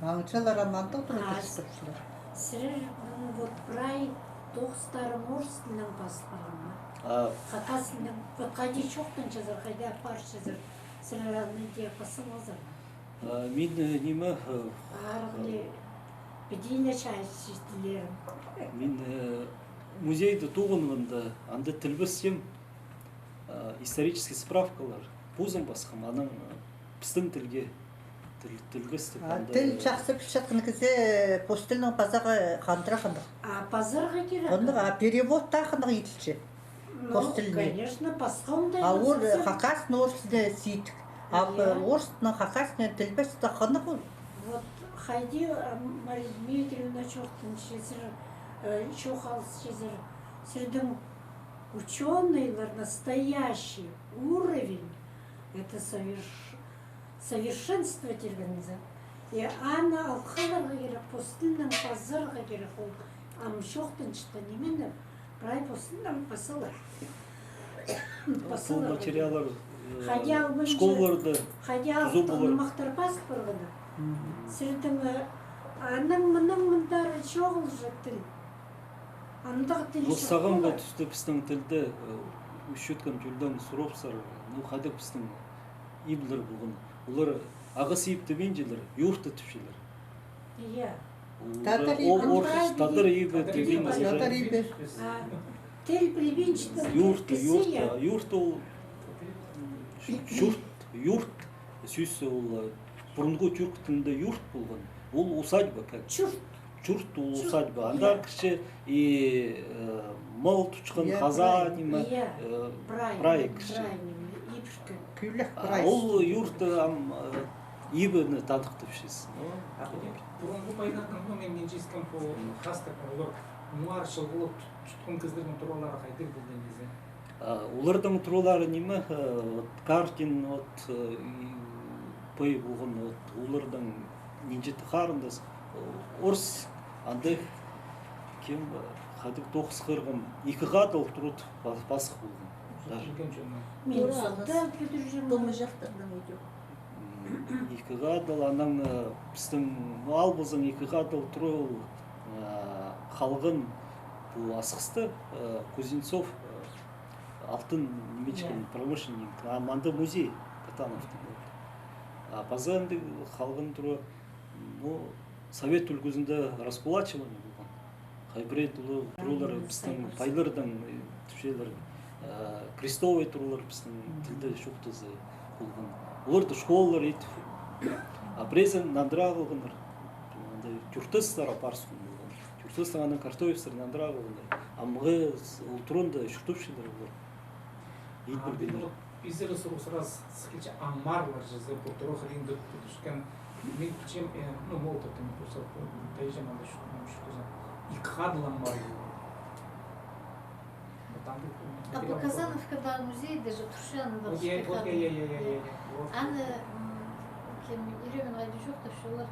Аңҷылар аманда турып чӧрчелер. Сірер, м, вот прай тоғыстарың орыс тілінең пазылған ма? А. Хакас тілінең, вот хайди чоохтанчазар, хайди апарчазар, сірер аны дее пазылғазар ма? А, мин, э, ниме, э, арғыны, э, піди ле чайчы тіллерім. Мин, э, музейде тоғынғанда, анда тілбестеем, э, исторический справкалар. Позым пасхам, анаң, э, пістің тілге тіл-, тілбестеп. А, анда тіл чахсы пілчеткен кізі, э, пос тілнең пазарға хандыра хандығ. А, пазарға кирек. Хандығ, а перевод таа хандығ иділче. Ну, пос тіліне. Конечно, пасха оңдай. А ол, э, хакас, орыс тілі сидік. А, я, орыс, ну, хакас, не, тілбес таа хынығ ол. Вот хайди, а, Мария Дмитриевна чоохтанчазар, э, чоох алысчазар. Сірернің учёныйлар настоящий уровень, это соверш-, совершенство тиргензер. И аны алып халарға кирек, пос тілнең пазарға кирек ол. Ам чоохтанчатхан нимені прай пос тілнең пазалар. Пазалар. Пу материаллар, э, школаларда хайди алып туза полар. Нымахтар пазыл парғаны. Мгм. Сірернің, э, анаң-мынаң мындар чоғыл же тіл. Андағ тіл чох. Ну, сағамғы туста пістің тілді, э, ӱс чӱс тӧртінҷі чылдаң сурапсар, ну, хайдағ пістің иблер полған. Олар ағас иб тіпчелер, юрта тіпчелер. Я. Ол, татар иб. Ол орыс, татар иб тіпчелер. Татар иб. А, тіл пілбинчеткен кізі, я. Юрт, юрт, а, юрт ол, м, чурт, юрт. Сӧс ол, э, пурунғы тюрк тілінде юрт полған. Ол усадьба, как. Чурт. Чурт ол усадьба. Анда кірче и, э, мал тутчатхан, я, хаза, прай, ниме, я, э, прай, прай кірче. Прай ниме, ибіркі. Кӧлек прай. А ол юрт, э, ам, э, ибіні тадыхтапчазың. Ну. А пурунғы пайларның, ну, мин, мин читкем, пу хастар, олар нуар чылғылығ тут-, тутхан кізілернің туралары хайдағ полған ниме? А, оларның туралары ниме, э, вот, Картин, вот, э, и пай полған, вот, оларның нинҷе-де харындас, э, орыс, анда кем, э, хайдағ тоғыс хырғам, ікі хада ол турады, па-, пасых полған. Даже. Мин сылтаң пӱдірҷем. Томыҷахтарның идӧк. М, Ікі хадыл, анаң, э, пістің, ну, ал ползаң, ікі хадыл тура ол, э, халған пу Асхыста, э, Кузнецов, э, алтын нимечкен промышленник, а мында музей Катановтың. А паза андағ халған тура, ну, совет ӱлгӱзінде раскулачивание полған. Хай пірее тура-, туралар пістің пайлардаң, э, тіпчелер, э, крестовый туралар пістің тілде чоохтаза полған. Оларда школалар итіп, а піреезін нандыра халғаннар. Анда тӧрт астар апарысхан полған. Тӧрт астар, анаң картоевтер нандыра халғаннар. Амғы ол туранда чуртапчалар олар. Ит пиргеннер. Пизер сурығ сразу сыхханҷа, аммарлар чізе, пу турах ринде тӱскен. Мин пілчем, э, ну, Молотовтың, пу сал, тайҷам анда чуртаза. Ікі хадыл аммар. А пу Казановкадағы музейде же турча анда. Вот, я, вот, я, я, я, я, я, я. Вот. Аны, м, кем, Ерёмин Хайди чоохтапча, олар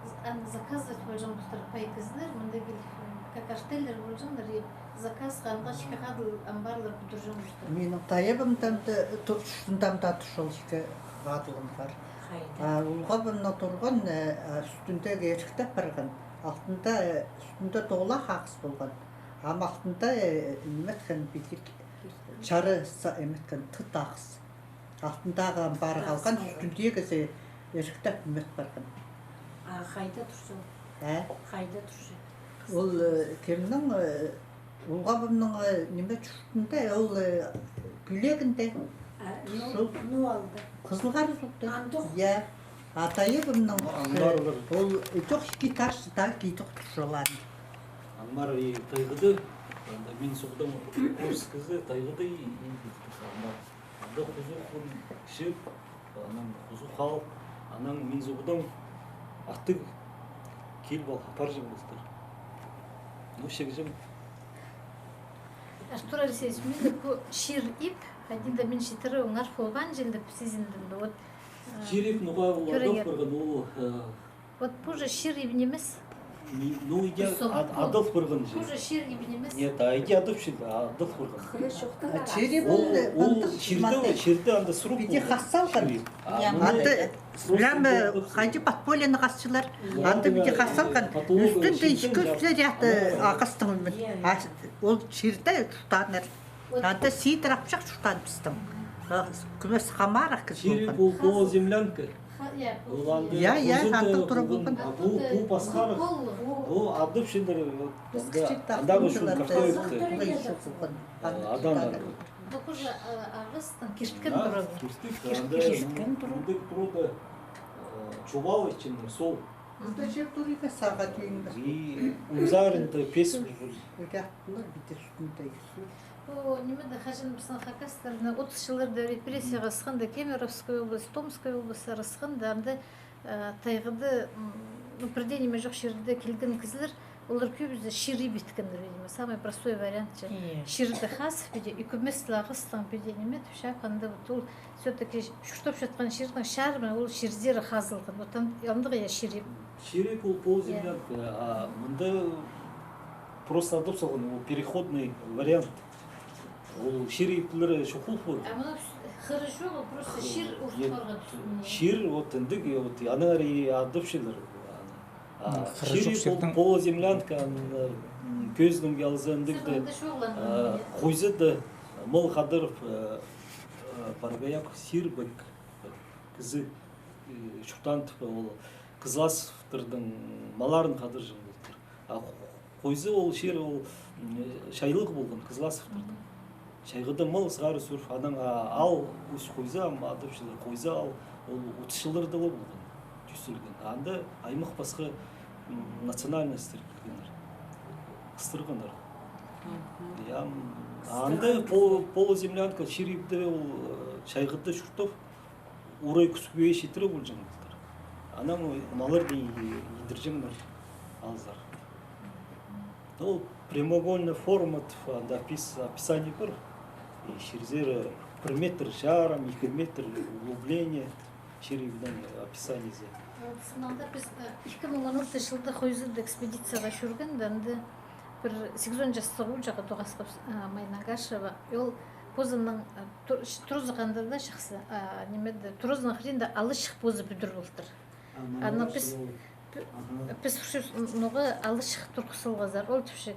з-, аны заказывать полҷаң полтыр пай кізілер, мында киліп, м, как артельлер полҷаңнар, и заказха анға ікі хадыл амбарлар пӱдірҷең полтыр. Минің тайабымның да ту-, чуртында да турча ол ікі хадыл амбар. Хайда? А, улғабымның турған, э, а, ӱстӱндегі иріктеп парған, алтында, э, ӱстӱнде тоғылах ағас полған. Ам алтында, э, ниме иткен, пидік, чары са-, ниме иткен, тыт ағас. Алтындағы амбар халған, ӱстӱндегізі иріктеп ниме ит парған. А хайда турча ол? Ә? Хайда турча? Ол, э, кемнің, э, улғабымның, э, ниме, чуртында, ол, э, кӧлегінде. А, ну, турча ол. Ну, алда. Кызыл Хара суғда. Андох. Я. А тайабымның, э, ол ідӧк ікі этажты таа кидік турча ол аны. Аммар и тайғада, анда мин суғдаң, орыс кізі тайғада и, и аммар. Анда хузух чир, анаң хузух хал, анаң мин суғдаң аттығ киліп ал апарҷаң полтыр. Ну, чигҷең. Артур Алексеевич, мин пу чир иб, хайди-да мин читіре оңар полбаан чіли дее сизіндім. Вот, э, чир иб, ноға ол кӧрерге. Адап парған, ол, э, Вот пу же чир иб нимес? Ни-, ну, иди. Пу со-, ад-, пу, адап парған же. Пу же чир иб нимес? Нет, а иди адап чир, а адап парған. Хыры чохта. А чир иб ол, ол, ол чирде, чирде анда сурып піди полған. Хас салған. Чир иб. А, я, мына анда просто прямо хайди подпольены хасчалар. Анда піди хас салған. Потологы ӱстӱнде чирден ікі-ӱс ряд, э, ағастың ӱмін. А ол чирде чуртааннар. Анда сидір апчах чуртаан пістің. А, кӱмес хамарах кізі полған. Чир иб ол полуземлянка. Ха, я, ол анда, я, я, хозында анда тура полған. А пу, пу пасхарах. Ол адап чир, вот, анда, анда ӱчӱн картофельді. Адан. Похоже, а, ағастаң кирткен тура. Кирткен тура. Анда, анда турада, э, чубал итчеңнер, сол. Анда чир турарға сағат тиңнер. И ӱн саринда пес. Ӧрек полар, піди ӱстӱнде ӱс. О, ниме дее, хаҷан пістің хакастарны отыс чылларда репрессияға ысханда, Кемеровская область, Томская область ысханда, анда, э, тайғада, м, ну, пірдее ниме чох чирде килген кізілер, олар кӧбізі чир иб иткеннер, видимо, самый простой вариант че. Иә. Чирді хазып, піди, ӱкӱмес ле ағастаң, піди, ниме тіп, чапханда, вот ол всё-таки чуртап чатхан чирнің чарымы, ол чирзер хазылған. Вот ан-, андағ, я, чир иб. Чир иб ол полуземлянка, а мында просто адап салған, ол переходный вариант. Ол чир иблері чох полған. А мына хыры чох, ол просто чир урып парған ӱстӱне. Чир, вот, індіг, вот, анаң ары адап чирлер. А, м, хыры чох чир, пол-, чирдең. Полуземлянка, аны, м, кӧзідімге алза, індіг дее, а, хойзыда, мал хадарып, э, э, парғаяқ чир пик. Кізі, э, чуртаан тіп, ол Кызласовтардың малларын хадарҷаң полтыр. А хойзы ол чир, ол, м, чайлығ полған Кызласовтардың. Чайғыда мал сығара сӱріп, анаң, а, аал ӱс хойзы, ам адап чирлер хойзы аал, ол отыс чылларда ла полған, тӱзелген. Анда аймах пасха, м, национальностьтар килгеннер. Хыстырғаннар. Мгм. Я, м, анда пол-, полуземлянка чир ибде ол, э, чайғыда чуртап, урай кӱскӱге читіре полҷаң полтыр. Анаң малларны и-, идірҷеңнер алзар. Ол прямоугольный форма тіп, анда опис-, описание пар. И чирзер пір метр чарым, ікі метр углубление, чир ибнің описаниезі. Вот, сынаңда піс, э, ікі муң он алтынҷы чылда хойзыда экспедицияға чӧргенде, анда пір сигізон частығ ууҷаға тоғасхабыс, а, Майнагашева. Ол Позының, э, тур-, ш-, туразығанда даа чахсы, а, нимеде, туразының хыринда алачых позы пӱдір полтыр. Анаң піс, пі-, піс пір чӧс н-, ноға алачых турғыс салғазар. Ол тіпче,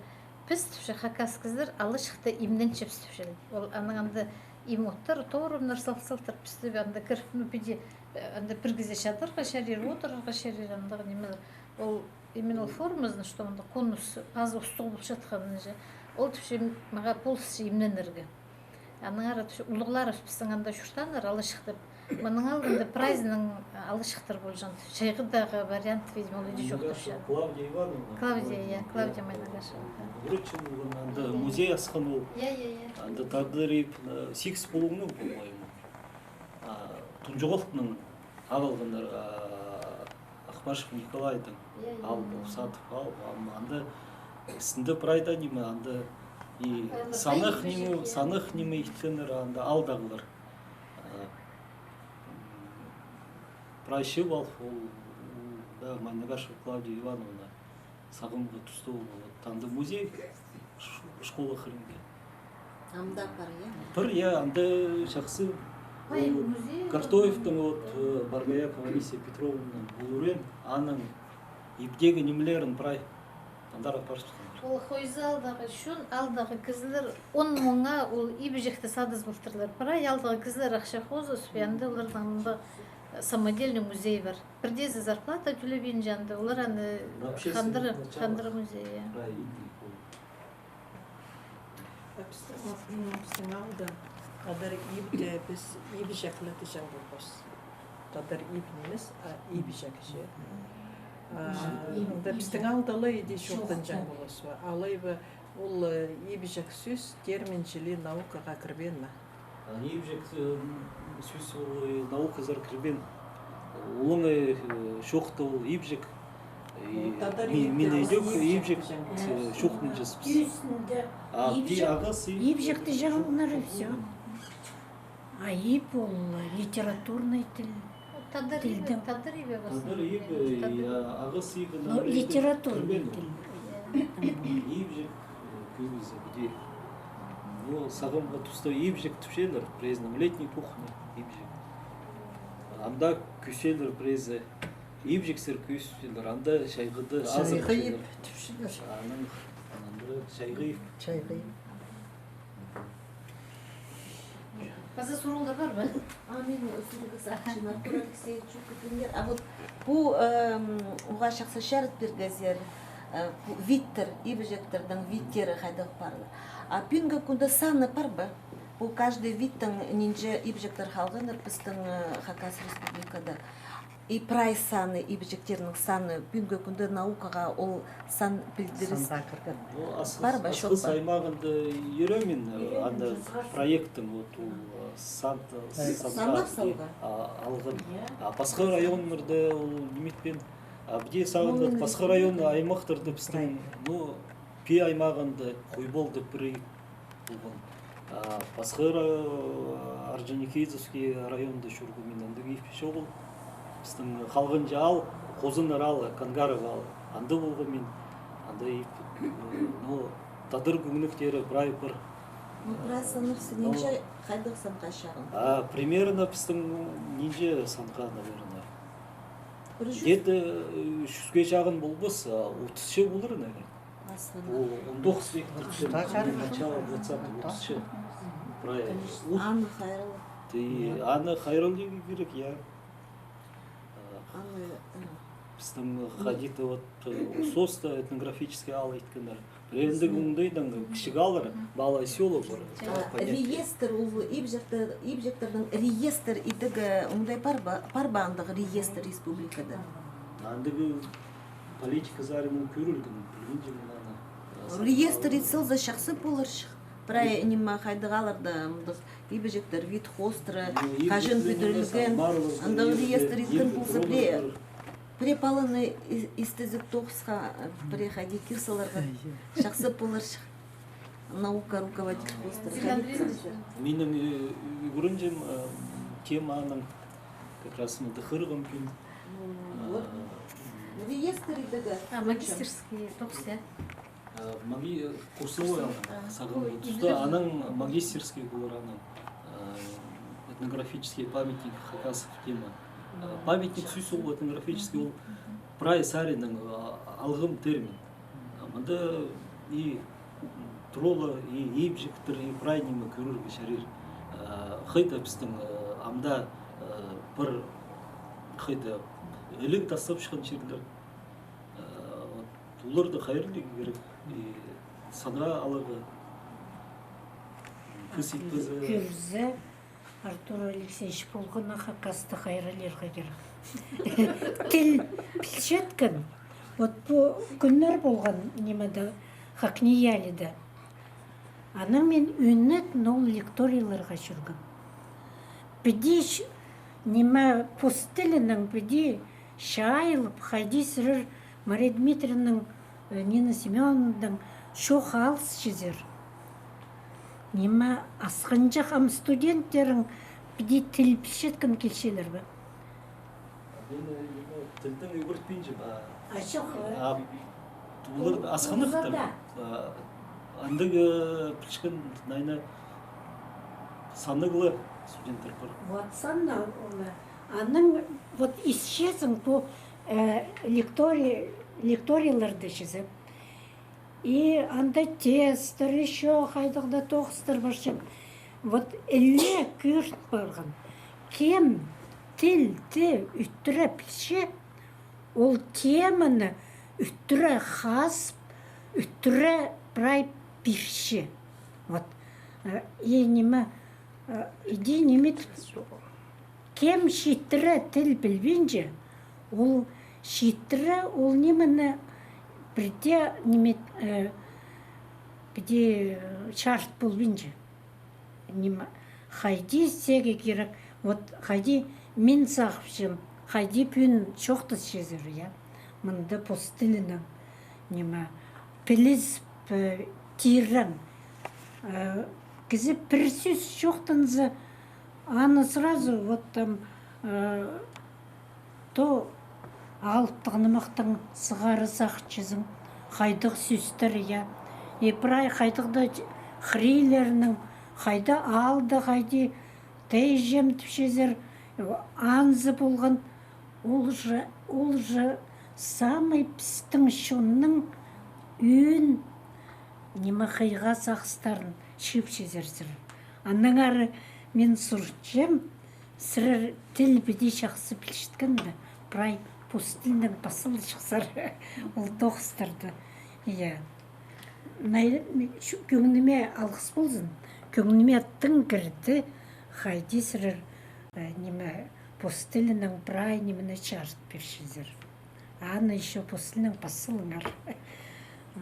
піс тіпче, хакас кізілер алачыхта имненчебіс тіпче. Ол анаң анда им оттар, тоорымнар сал-, салтыр, пісті анда кір, ну, піди, э, анда пір кізі чадарға чарир, одырарға чарир, андағ нимелер. Ол именно ол формазын, что анда конус, пазы устығ полчатханын же. Ол тіпче, мағаа полысча имненерге. Аннаңар тіпче, улуғларыбыс пістің анда чуртааннар алачыхта. Мының алнында прайзының алачыхтар полҷаң. Чайғыдағы вариант, видимо, ол иди чоохтапча. Клавдия Ивановна. Клавдия, я, Клавдия Майнагашева. Анда музей асхан ол. Я, я, я. Анда тадар иб, э, сигіс полуңнығ, по-моему. А, Тунҷоғалтының ағылғаннар, а, Ахпашев Николайдың ал полып сатып ал, ам-, анда істінде прайда ниме, анда и санах ниме, санах ниме иткеннер, анда алдағылар. А, м, прай чыып ал, ол, да, Майнагашева Клавдия Ивановна. Сағамғы туста ол, вот, анда музей, ш-, школа хыринда. Анда пар, я? Пар, я, анда чахсы. Ол музей, Картоевтің, вот, э, Боргоякова Анисия Петровнаның улуғ ӱрен, аның ибдегі нимелерін прай андар апарчатхан. Ол хойза алдағы чон, алдағы кізілер он муңа ол ибіҷекті садыс полтырлар. Прай алдағы кізілер ахча хозып, анда оларның анда самодельный музей пар. Пірдеезі зарплата тӧлебинче анда, олар аны хандыра, хандыра музей, я. А пістің, м, пістің аалда тадар ибде піс ибіҷек ле тіҷең полбас. Тадар иб нимес, а ибіҷек же. А, анда пістің аалда ла иди чоохтанҷаң полбас па. Алай ба ол, э, ибіҷек сӧс, термин чіли наукаға кірбеен ме? А, ибіҷек, э, сӧс ол, э, науказар кірбеен. Улуғ, э, чоохта ол ибіҷек. Э, ну, тадар иб, мин идӧк ибіҷек, э, чоохтанчабыс. А, ибіҷек, ағас иб, ибіҷек тіҷеңнер и всё. А иб ол литературный тіл. Тадар иб, тадар иб, тадар иб, я, ағас иб, ну, литературный тіл. Ибіҷек, э, кӧбізі піди. Ну, сағамғы туста ибіҷек тіпчелер, пірезінің летний кухня, ибіҷек. Анда кӧзелер пірезі, ибіҷексер кӧзелер, анда чайғыда азыр чайғы иб тіпчелер. Анаң, анда чайғы иб. Чайғы иб. Паза сурығлар пар ба? А, мин сурығ сағынчам, Артур Алексеевич, чоохтап пиріңер. А вот пу, эм, уғаа чахсы чарыт пиргезер, э, пу видтер, ибіҷектернің видтері хайдағ парлар. А пӱӱнгі кӱнде саны пар ба? Пу каждый видтің нинҷе ибіҷектер халғаннар пістің, э, Хакас Республикада. И прай саны, ибіҷектернің саны, пӱӱнгі кӱнде наукаға ол сан пілдіріс пар ба, чох па? Асхыс аймағында ӱреем мин, э, анда проекттің, вот, ол, э, сан-, э, санға, а, алған. А пасха районнарда ол ниме итпеен, а піди сағынчам, пасха район, аймахтарда пістің, ну, Пии аймағында Хойбол даа пірее полған. А пасха ра-, Орджоникидзевский районда чӧргем мин, андағ иб чоғыл. Пістің халғанҷы аал, Хозаннар аалы, Кангарово аалы. Анда полғам мин, анда иб, э, ну, тадар кӧгенектері прай пір. Ну, прай санап, ну, нинҷе, хайдағ санға чағын? А, примерно пістің нинҷе санға, наверное. Где-то, э, чӱске чағын полбас, а отысча полар, наверное. Ол он тоғыс вектің начало двадцатого, отысча. Прай. Аны хайраллирға кирек, я. Аны, э, пістің хайди-да вот, э, сооста этнографический аал иткеннер. Пірее андағ оңдайнаң кічіг ааллар, малое село пар. А, реестр, ол ибҷектер, ибҷектернің реестр идіг оңдай пар ба, пар ба андағ реестр республикада? Андағ политика саринаң кӧрілген, пілбинчем мин аны. Реестр ит салза, чахсы поларҷых. Прай ниме, хайдағ аалларда мындағ ибҷектер, вид хоостыра, ну, хаҷан пӱдірілген, андағ реестр иткен полза, пірее, пірее паланы ис-, истезіг тоғысха, пірее хайди кир саларға, чахсы поларҷых. Наука руководитель хоостыра. Минің, э, ӱгренҷең, э, теманың как раз мында хығырған пӱӱн. Ну, вот. Реестр идіг. А, магистерский тоғыс, я? Маги-, курсовой алған, сағам. Анаң магистерский полар анаң, э, этнографический памятник хакасов тема. Э, памятник сӧс ол этнографический, ол прай саринаң, э, алғым термин. Мында и тура ла, и ибҷектер, и прай ниме кӧрерге чарир. Э, хайда пістің, э, ам даа, э, пір хайда іліг тастапчатхан чирлер. Э, вот, оларны хайраллирға кирек, и санға аларға, кізі итпезе. Кӧрзе, Артур Алексеевич, полған на хакасты хайраллирға кирек. Тіл пілчеткен. Вот пу кӱннер полған нимеде, ХакНИИЯЛИ-да. Анаң мин ӱнетін ол лекторийлерге чӧргем. Піди ч-, ниме, пос тілінең піди чайылып, хайди сірер Мария Дмитриевнаның, э, Нина Семёновнаның чоох алысчазар. Ниме, асхынҷах ам студенттерің піди тіл пілчеткен килчелер бе? Мин, э, ниме, тілдең ӱгретпинчем, а. А чох, э, а, олар асхынахтар. А, андағ, э, пілчеткен, наверное, саннығ ла студенттер пар. Вот саннығ ла. Анаң вот исчезің пу, э, лекторий-, лекторийлерді чізе. И анда тесттер, ещё хайдағ-да тоғыстар парча. Вот іле кӧрін парған. Кем тілді ӱттіре пілче, ол теманы ӱттіре хазып, ӱттіре прай пирче. Вот. Э, и ниме, э, иди ниме тіп, кем читіре тіл пілбинче, ол читіре, ол нимені пірдее ниме, э, пірдее, э, чарыт полбинча. Ниме, хайди сеге кирек, вот хайди мин сағыпчам, хайди пӱӱн чоохтасчазар, я. Мында пос тілінең, ниме, пілізіп, э, тирең. Э, кізі пір сӧс чоохтанза, аны сразу вот там, э, то алыптығ нымахтаң сығара сағынчазың, хайдағ сӧстер, я. И прай хайдағ-да ч-, хырийлернің, хайда аалда, хайди тайҷам тіпчезер, анзы полған, ол же, ол же самый пістің чонның ӧӧн ниме, хыйға сағыстарын чыыпчазар сірер. Аннаңар мин сурынчам, сірер тіл піди чахсы пілчеткенде, прай пос тілнең пас салчахсар ол тоғыстарды. Я. Най-, шу-, кӧңніме алғыс ползын, кӧңніме тың кірді, хайди сірер, э, ниме, пос тілінең прай нимені чарыт пирчезер. Аны ещё пос тілінең пас салыңар.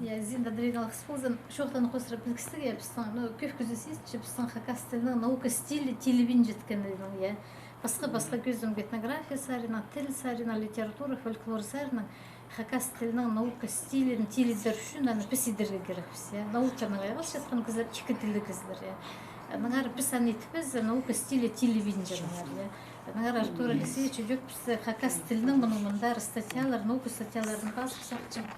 Я, Зинаида Андреевна, алғыс ползын. Чоохтаң хозыра пілдістіг, я, пістің, ну, кӧп кізі сизінче, пістің хакас тілінің наука стилі тилібинчеткенін, я. Пасха-пасха кӧзідімге этнография саринаң, тіл саринаң, литература, фольклор саринаң хакас тілінің наука стилін тилідер ӱчӱн аны піс идерге кирекпіс, я. Науканаң айғасчатхан кізілер, ікі тілліг кізілер, я. Аннаңар піс аны итпезе, наука стилі тилібинче аннаңар, я. Аннаңар Артур Алексеевич, ідӧк піс хакас тілінің мының мындар статьялар, наука статьяларын пазып сағынчам.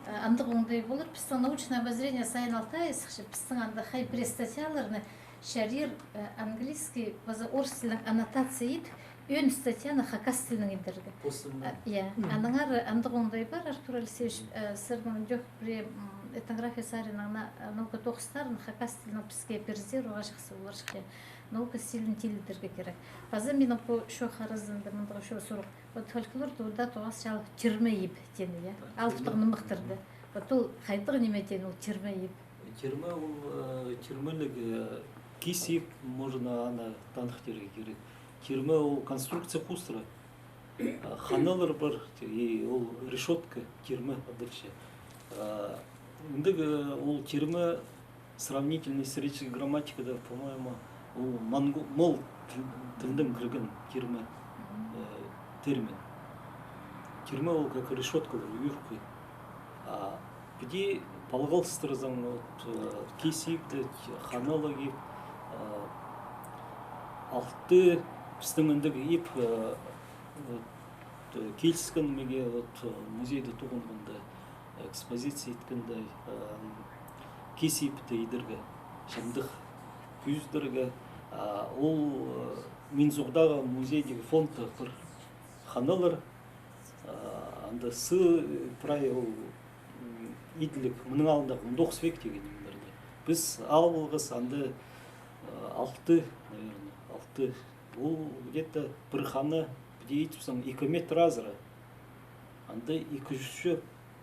Э, андағ оңдай полар, пістің научное обозрение «Саян Алтай» сыхча, пістің анда хай пірее статьяларны чарир, э, английский паза орыс тілінең аннотация ит, ӧӧн статьяны хакас тілінең идерге. Пос тілінең. А, я. Мгм. Аннаңар андағ оңдай пар, Артур Алексеевич, э, сірернің ідӧк пірее, м, этнография саринаң на-, э, наука тоғыстарын хакас тілінең піске пирзе, уғаа чахсы поларҷых. Наука стилін тилідерге кирек. Паза минің пу чоох аразында мындағ чоох сурығ. Вот фольклорда тоғас чал тирме иб теен, я? Алыптығ нымахтарда. Вот ол хайдағ ниме теен ол тирме иб? Тирме ол, э, тирмеліг, э, кис иб, можно аны таныхтирға кирек. Тирме ол конструкция хоостыра. Э, ханалар пар, и ол решётка, тирме адалча. Э, ындағ, э, ол тирме сравнительно-историческая грамматикада, по-моему, ол монго-, моол тіл-, тілдең кірген тирме, э, термин. Тирме ол как решёткалар, ӱӱркі. А піди палғалыстырзаң, вот, э, кис иб дее, ханалығ иб, э, алты, пістің андағ иб, э, вот, э, киліскен мағаа, вот, э, музейде тоғынғанда, экспозиция иткенде, э, кис ибітті идерге, чамдых кӧзідерге, а, ол, э, Минзордағы музейдегі фондта пір ханалар, а, анда сы, прай ол, м, иділіг, мының алнындағы он тоғыс век тиген нимелерде. Піс алғабыс анда, э, алты, наверное, алты. Ол где-то пір хана, піди итіп салзаң, ікі метр азыра. Анда ікі чӱс чо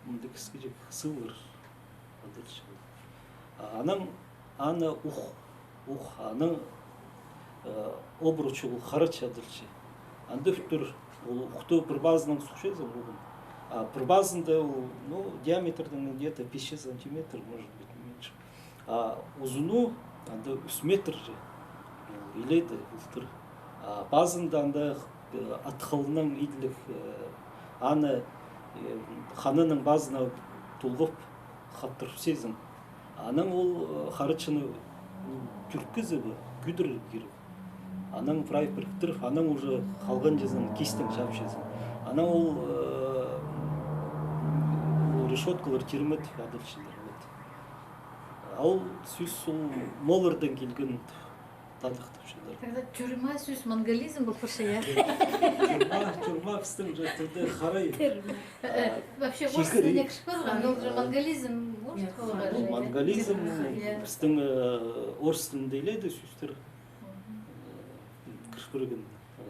мындағ кічіҷек сыылар адалча. А анаң аны ух, ух, анаң, э, обруч ол харачы адалча. Анда ӱттір ол ухты пір пазынаң сухчазың уғын. А пір пазында ол, ну, диаметрдең где-то пис чӱс сантиметр, может быть, меньше. А узуны анда ӱс метр же. Ол иледе ылтыр. А пазында анда, э, ат хылынаң иділіг, э, аны, э, хананың пазына толғап хаттырып сизің. Анаң ол, э, харачыны, м, тӱрткізіп, кӧдіріп кирек. Анаң прай піріктіріп, анаң уже халған чазын кистең чапчазың. Анаң ол, э, ол решёткалар тирме тіп адалчалар. Вот. А ол сӧс ол мооллардаң килген тіп тадыхтапчалар. Тогда тюрьма сӧс монголизм полып парча, я? Тюрьма, тюрьма пістің же тілде харай. Тюрьма. Э, э, вообще, орыс тіліне кіріп парған, ол же монголизм, может, ол монголизм, пістің, э, орыс тілінде иледе сӧстер, э, кіріп парған, э,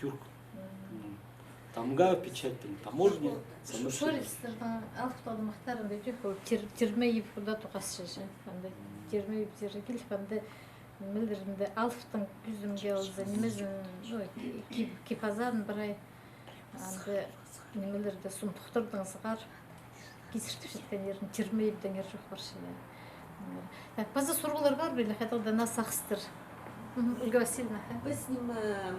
тюрк. М. Тамға печатьтің, таможня, самочинный. Шористердің алыптығ аймахтарында идӧк ол тир-, тирме иб худа тоғасча же. Анда тирме иб тирі киліп, анда нимелерінде алыптың кӱзімге алза, нимезін, ну, ки-, ки-, кип-азарын прай, анда нимелерді, сундухтардаң сығар, кизіртіп чатхан ирін тирме ибдең ир чох парча, я. Так, паза сурығлар пар ба, или хайдағ-да наа сағыстар? Мгм, Ольга Васильевна, ха? Піс ниме,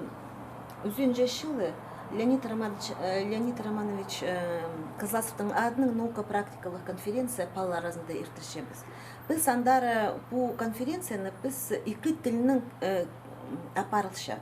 ӱзінҷі чылы Леонид Романович, э, Леонид Романович, э, Кызласовтың адынаң наука-практикалығ конференция палалар аразында иртірчебіс. Піс андар, э, пу конференцияны піс ікі тілнең, э, апарылча.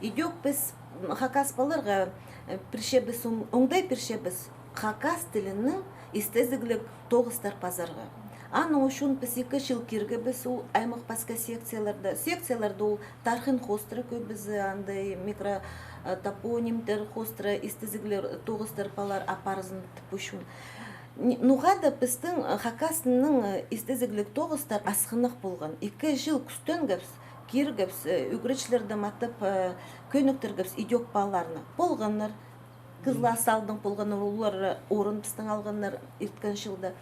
Идӧк піс, м, хакас палаларға, э, пирчебіс, оң-, оңдай пирчебіс хакас тілінең истезігліг тоғыстар пазарға. Аның ӱчӱн піс ікі чыл киргебіс ол аймах пасха секцияларда. Секцияларда ол тархын хоостыра кӧбізі, андай микро, э, топонимтер хоостыра истезігліг тоғыстар палалар апарзын тіп ӱчӱн. Н-, ноға-да пістің, э, хакас тілінең, э, истезігліг тоғыстар асхынах полған. Ікі чыл кӱстенгебіс, киргебіс, э, ӱгретчілерді матап, э, кӧніктіргебіс идӧк палаларны. Полғаннар. Кызлас аалдаң полғаннар, олар, э, орын пістің алғаннар ирткен чылда.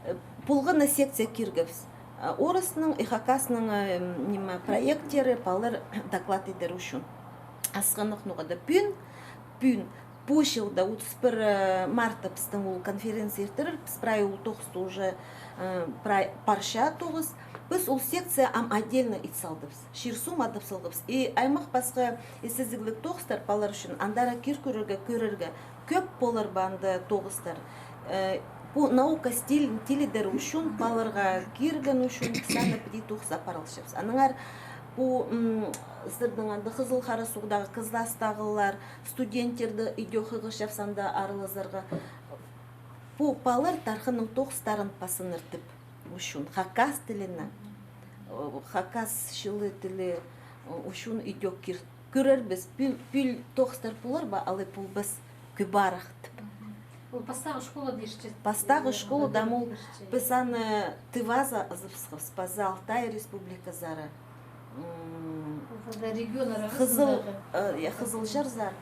Э, полған на секция киргебіс. Э, орысның и хакасның, э, ниме, проекттері палалар доклад идер ӱчӱн. Асхынах ноға-да пӱӱн, пӱӱн, пу чылда отыс пір, э, мартта пістің ол конференция иртірербіс, прай ол тоғыс уже, э, прай парча тоғыс. Піс ол секция ам отдельно ит салдыбыс. Чир-суум адап салғабыс. И аймах пасха истезігліг тоғыстар палалар ӱчӱн, андара кир кӧрерге, кӧрерге, кӧп полар ба анда тоғыстар. Э, пу наука стилін тилідер ӱчӱн, палаларға кирген ӱчӱн піс аны піди тоғыс апарылчабыс. Аннаңар пу, м, сірернің анда Хызыл Хара Суғдағы Кызластағылар, студенттерді идӧк хығырчабыс анда аралазарға. Пу палалар тархынның тоғыстарын пазыннар тіп ӱчӱн, хакас тілінең, о, хакас чылы тілі, о, ӱчӱн идӧк кир-, кӧрербіс, пӱӱл, пӱӱл тоғыстар полар ба, алай полбас, кӧп арах тіп. Ол пастағы школада иртче. Пастағы школада, ам ол піс аны Тывазар азыбысхабыс, паза Алтай Республиказар. М, Хызыл, э, я, Хызыл чарзар.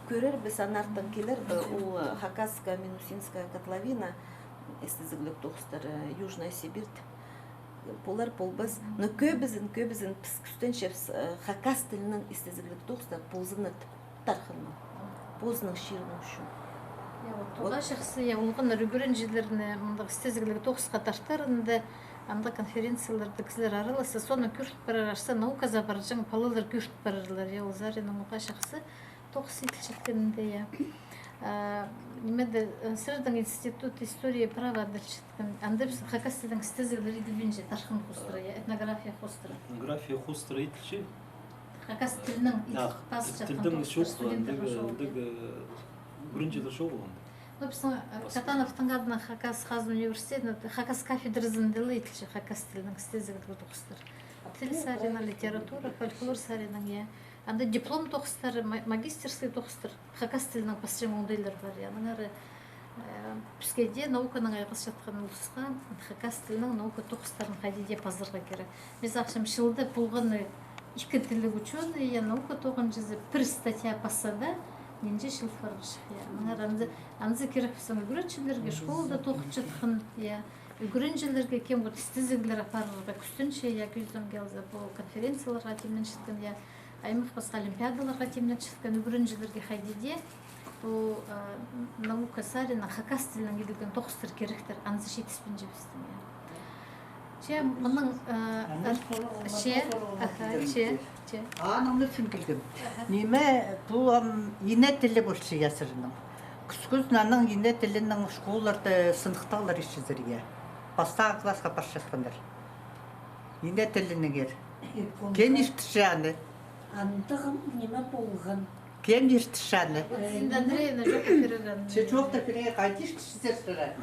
Кӧрербіс, анартын килер, э, ол, э, Хакасская Минусинская котловина, истезігліг тоғыстар, э, Южная Сибирь. Полар, полбас. Но кӧбізін, кӧбізін піс кӱстенчебіс, э, хакас тілінең истезігліг тоғыстар ползыннар тіп. Тархынның позының чирінің ӱчӱн. Я, вот, вот. Тоғас чахсы, я, олғаннар ӱгренҷілерні мындағ истезігліг тоғысха тартарында, андағ конференцияларда кізілер араласса, соны кӧріп парар, арса науказар парҷаң палалар кӧріп парарлар, я, ол Заряның тоғас чахсы тоғыс иділчеткенінде, я. А, ниме дее, э, сірернің институт история и права иділчеткен, анда піс хакас тілінең истезіглер иділбинче, тархын хоостыра, я, этнография хоостыра. Этнография хоостыра иділче. Хакас тілінең ит пазып чатхан тоғыстар, студенттерге чоғыл, андағ, андағ, э, ӱгренҷілер чоғыл анда. Ну, пістің, э, Катановтың адынаң Хакас хазна университетінде хакас кафедразында ла иділче хакас тілінең істезіглер тоғыстар. Тіл саринаң, литература, фольклор саринаң, я. Анда диплом тоғыстар, ма-, магистерский тоғыстар, хакас тілінең пасчаң оңдайлар пар, я. Аннаңар, э, піске дее науканаң айғасчатхан улусха хакас тілінең наука тоғыстарын хайди дее пазарға кирек. Мин сағынчам, чылда полған ікі тілліг учёный, я, наука тоғынҷызы пір статья пасса даа, нинҷе чыл парарҷых, я. Аннаңар анзы, анзы кирек пістің ӱгретчілерге, школада тоғынчатхан, я, ӱгренҷілерге, кем вот істезіглер апарарға кӱстенче, я, кӧзідімге алза, пу конференцияларға тимненчеткен, я, аймах пасха олимпиадаларға тимненчеткен ӱгренҷілерге хайди дее пу, э, наука саринаң хакас тілінең иділген тоғыстар киректер, анзы читіспинче пістің, я. Че, мының, э, че, аха, че, че. Аның ӱчӱн килгем. Аха. Ниме, пу, ам, ине тілі полча, я, сірернің. Кӱскӱзін аның ине тілінең школаларда сыныхтағлар итчезер, я. Пастағы классха парчатханнар. Ине тілінеңер. Кем иртірче аны? Андағ ниме полған. Кем иртірче аны? Зинаида Андреевна чоохтап пирген. Че чоохтап пирген, хайди иртірчезер сірер?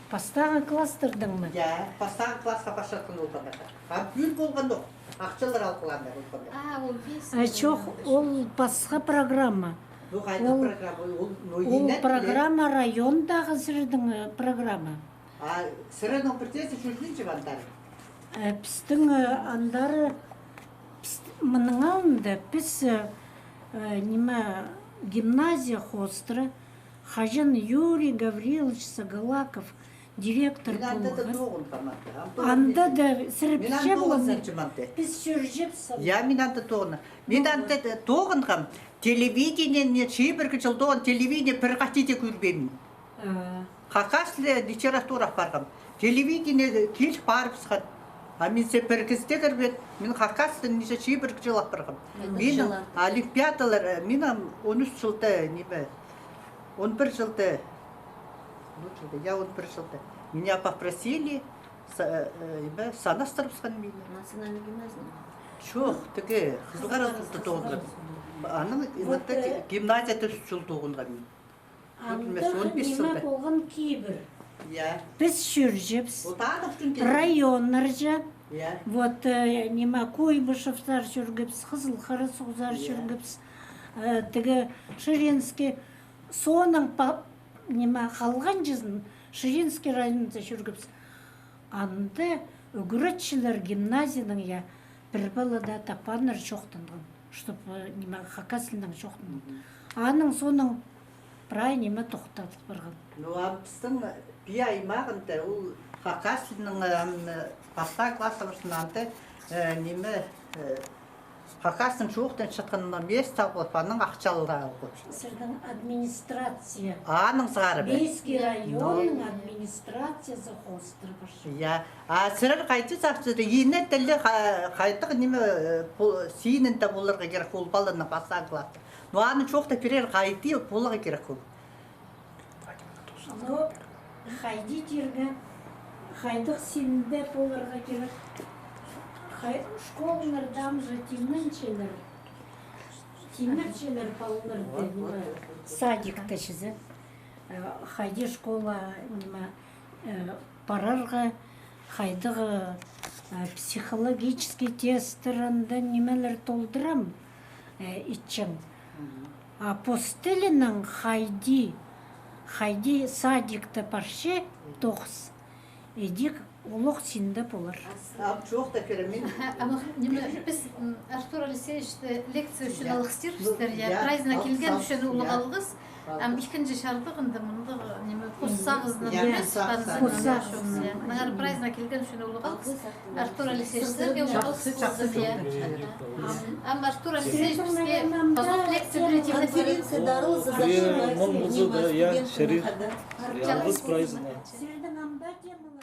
Пастағы класстардаң ма? Я, пастағы классха парчатхан полғаннар. А пӱӱл полған ох. Ахчалар алғылааннар полғаннар. А, ол бес. А, чох, ол пасха программа. Ну, хайдағ программа? Ол, ну, ол ине тілі. Программа райондағы сірернің, э, программа. А сірернің пірдеезі чӧргенҷе андары? Э, пістің, э, андары, піс-, мының алнында піс, э, э, ниме, гимназия хоостыра, хаҷан Юрий Гаврилович Сагалаков директор полған. Мин анда даа тоғынғам анда. Анда даа сірер пілче поларзар. Піс чӧрҷебіс. Я, мин анда тоғынғам. Мин анда даа тоғынғам. Телевидениені чибіргі чыл тоғын, телевидение пір хати даа кӧрбеем. Хакас тілі литература апарғам. Телевидение киліп парыбысхан. А мин зе пір кізі дее кӧрбеем, мин хакас тілін нинҷе чибіргі чыл апарғам. Мин олимпиадалар, э, мин ам он ӱс чылда, ниме, он пір чылда, он чылда, я, он пір чылда. Меня попросили, са-, э, э, ниме, санастырыбысхан мині. Национальный гимназия? Чох, тігі, Хызыл Харасовта тоғынғам. Аның, вот, ниме, э, гимназияда ӱс чыл тоғынғам мин. Андағ ниме полған кибір. Я. Піс чӧрҷебіс. Районнарҷа. Я. Вот, э, ниме, Куйбышевтар чӧргебіс, Хызыл Харасовтар чӧргебіс. Э, тігі Ширинский, соонаң па-, ниме, халғанҷызын Ширинский районында чӧргебіс. Анда ӱгретчілер гимназияның, я, пір пала даа таппааннар чоохтанған, чтоб, э, ниме, хакас тілінең чоохтанған. Аның соонаң прай ниме тохтадыл парған. Ну, ам пістің Пии аймағында ол хакас тілінең, ам, э, пастағы класс парзын анда, э, ниме, э, хакастың чоохтанчатханына место алып, аның ахчалар алып. Сірернің администрация. Аның сығара бе? Бейский районның администрациязы хоостыра парча. Я. А сірер хайди сағынчазар, ине тілі ха-, хайдағ ниме, э, пу-, синінде поларға кирек ол паланың пастағы класста. Ну, аны чоохтап пирер, хайди поларға кирек ол. Ну, хайди тирге, хайдағ синінде поларға кирек. Хай-, школаларда ам же тимненчелер. Тимненчелер палаларды, ниме, садикте чізе. Э, хайди школа, ниме, э, парарға, хайдағ, э, психологический тесттер, анда нимелер толдырам, э, итчең. А пос тілінең хайди, хайди садикте парча тоғыс, идӧк олох синде полар. Ам чоохтап пирем мин. Ам, ниме, піс, м, Артур Алексеевичті лекция ӱчӱн алғыстирбыстыр, я, прайзына килген ӱчӱн улуғ алғыс. Ам ікінҷі чардығында мындағ, ниме, пос сағызынаң нимес, пос сағызынаң. Аннаңар прайзына килген ӱчӱн улуғ алғыс. Артур Алексеевич, сірерге улуғ алғыс. Ам Артур Алексеевич піске пазох лекция пирерге. Конференция дарылза, мын пулза даа, я, чарир. Алғыс прайзына. Сірернің ам даа темалар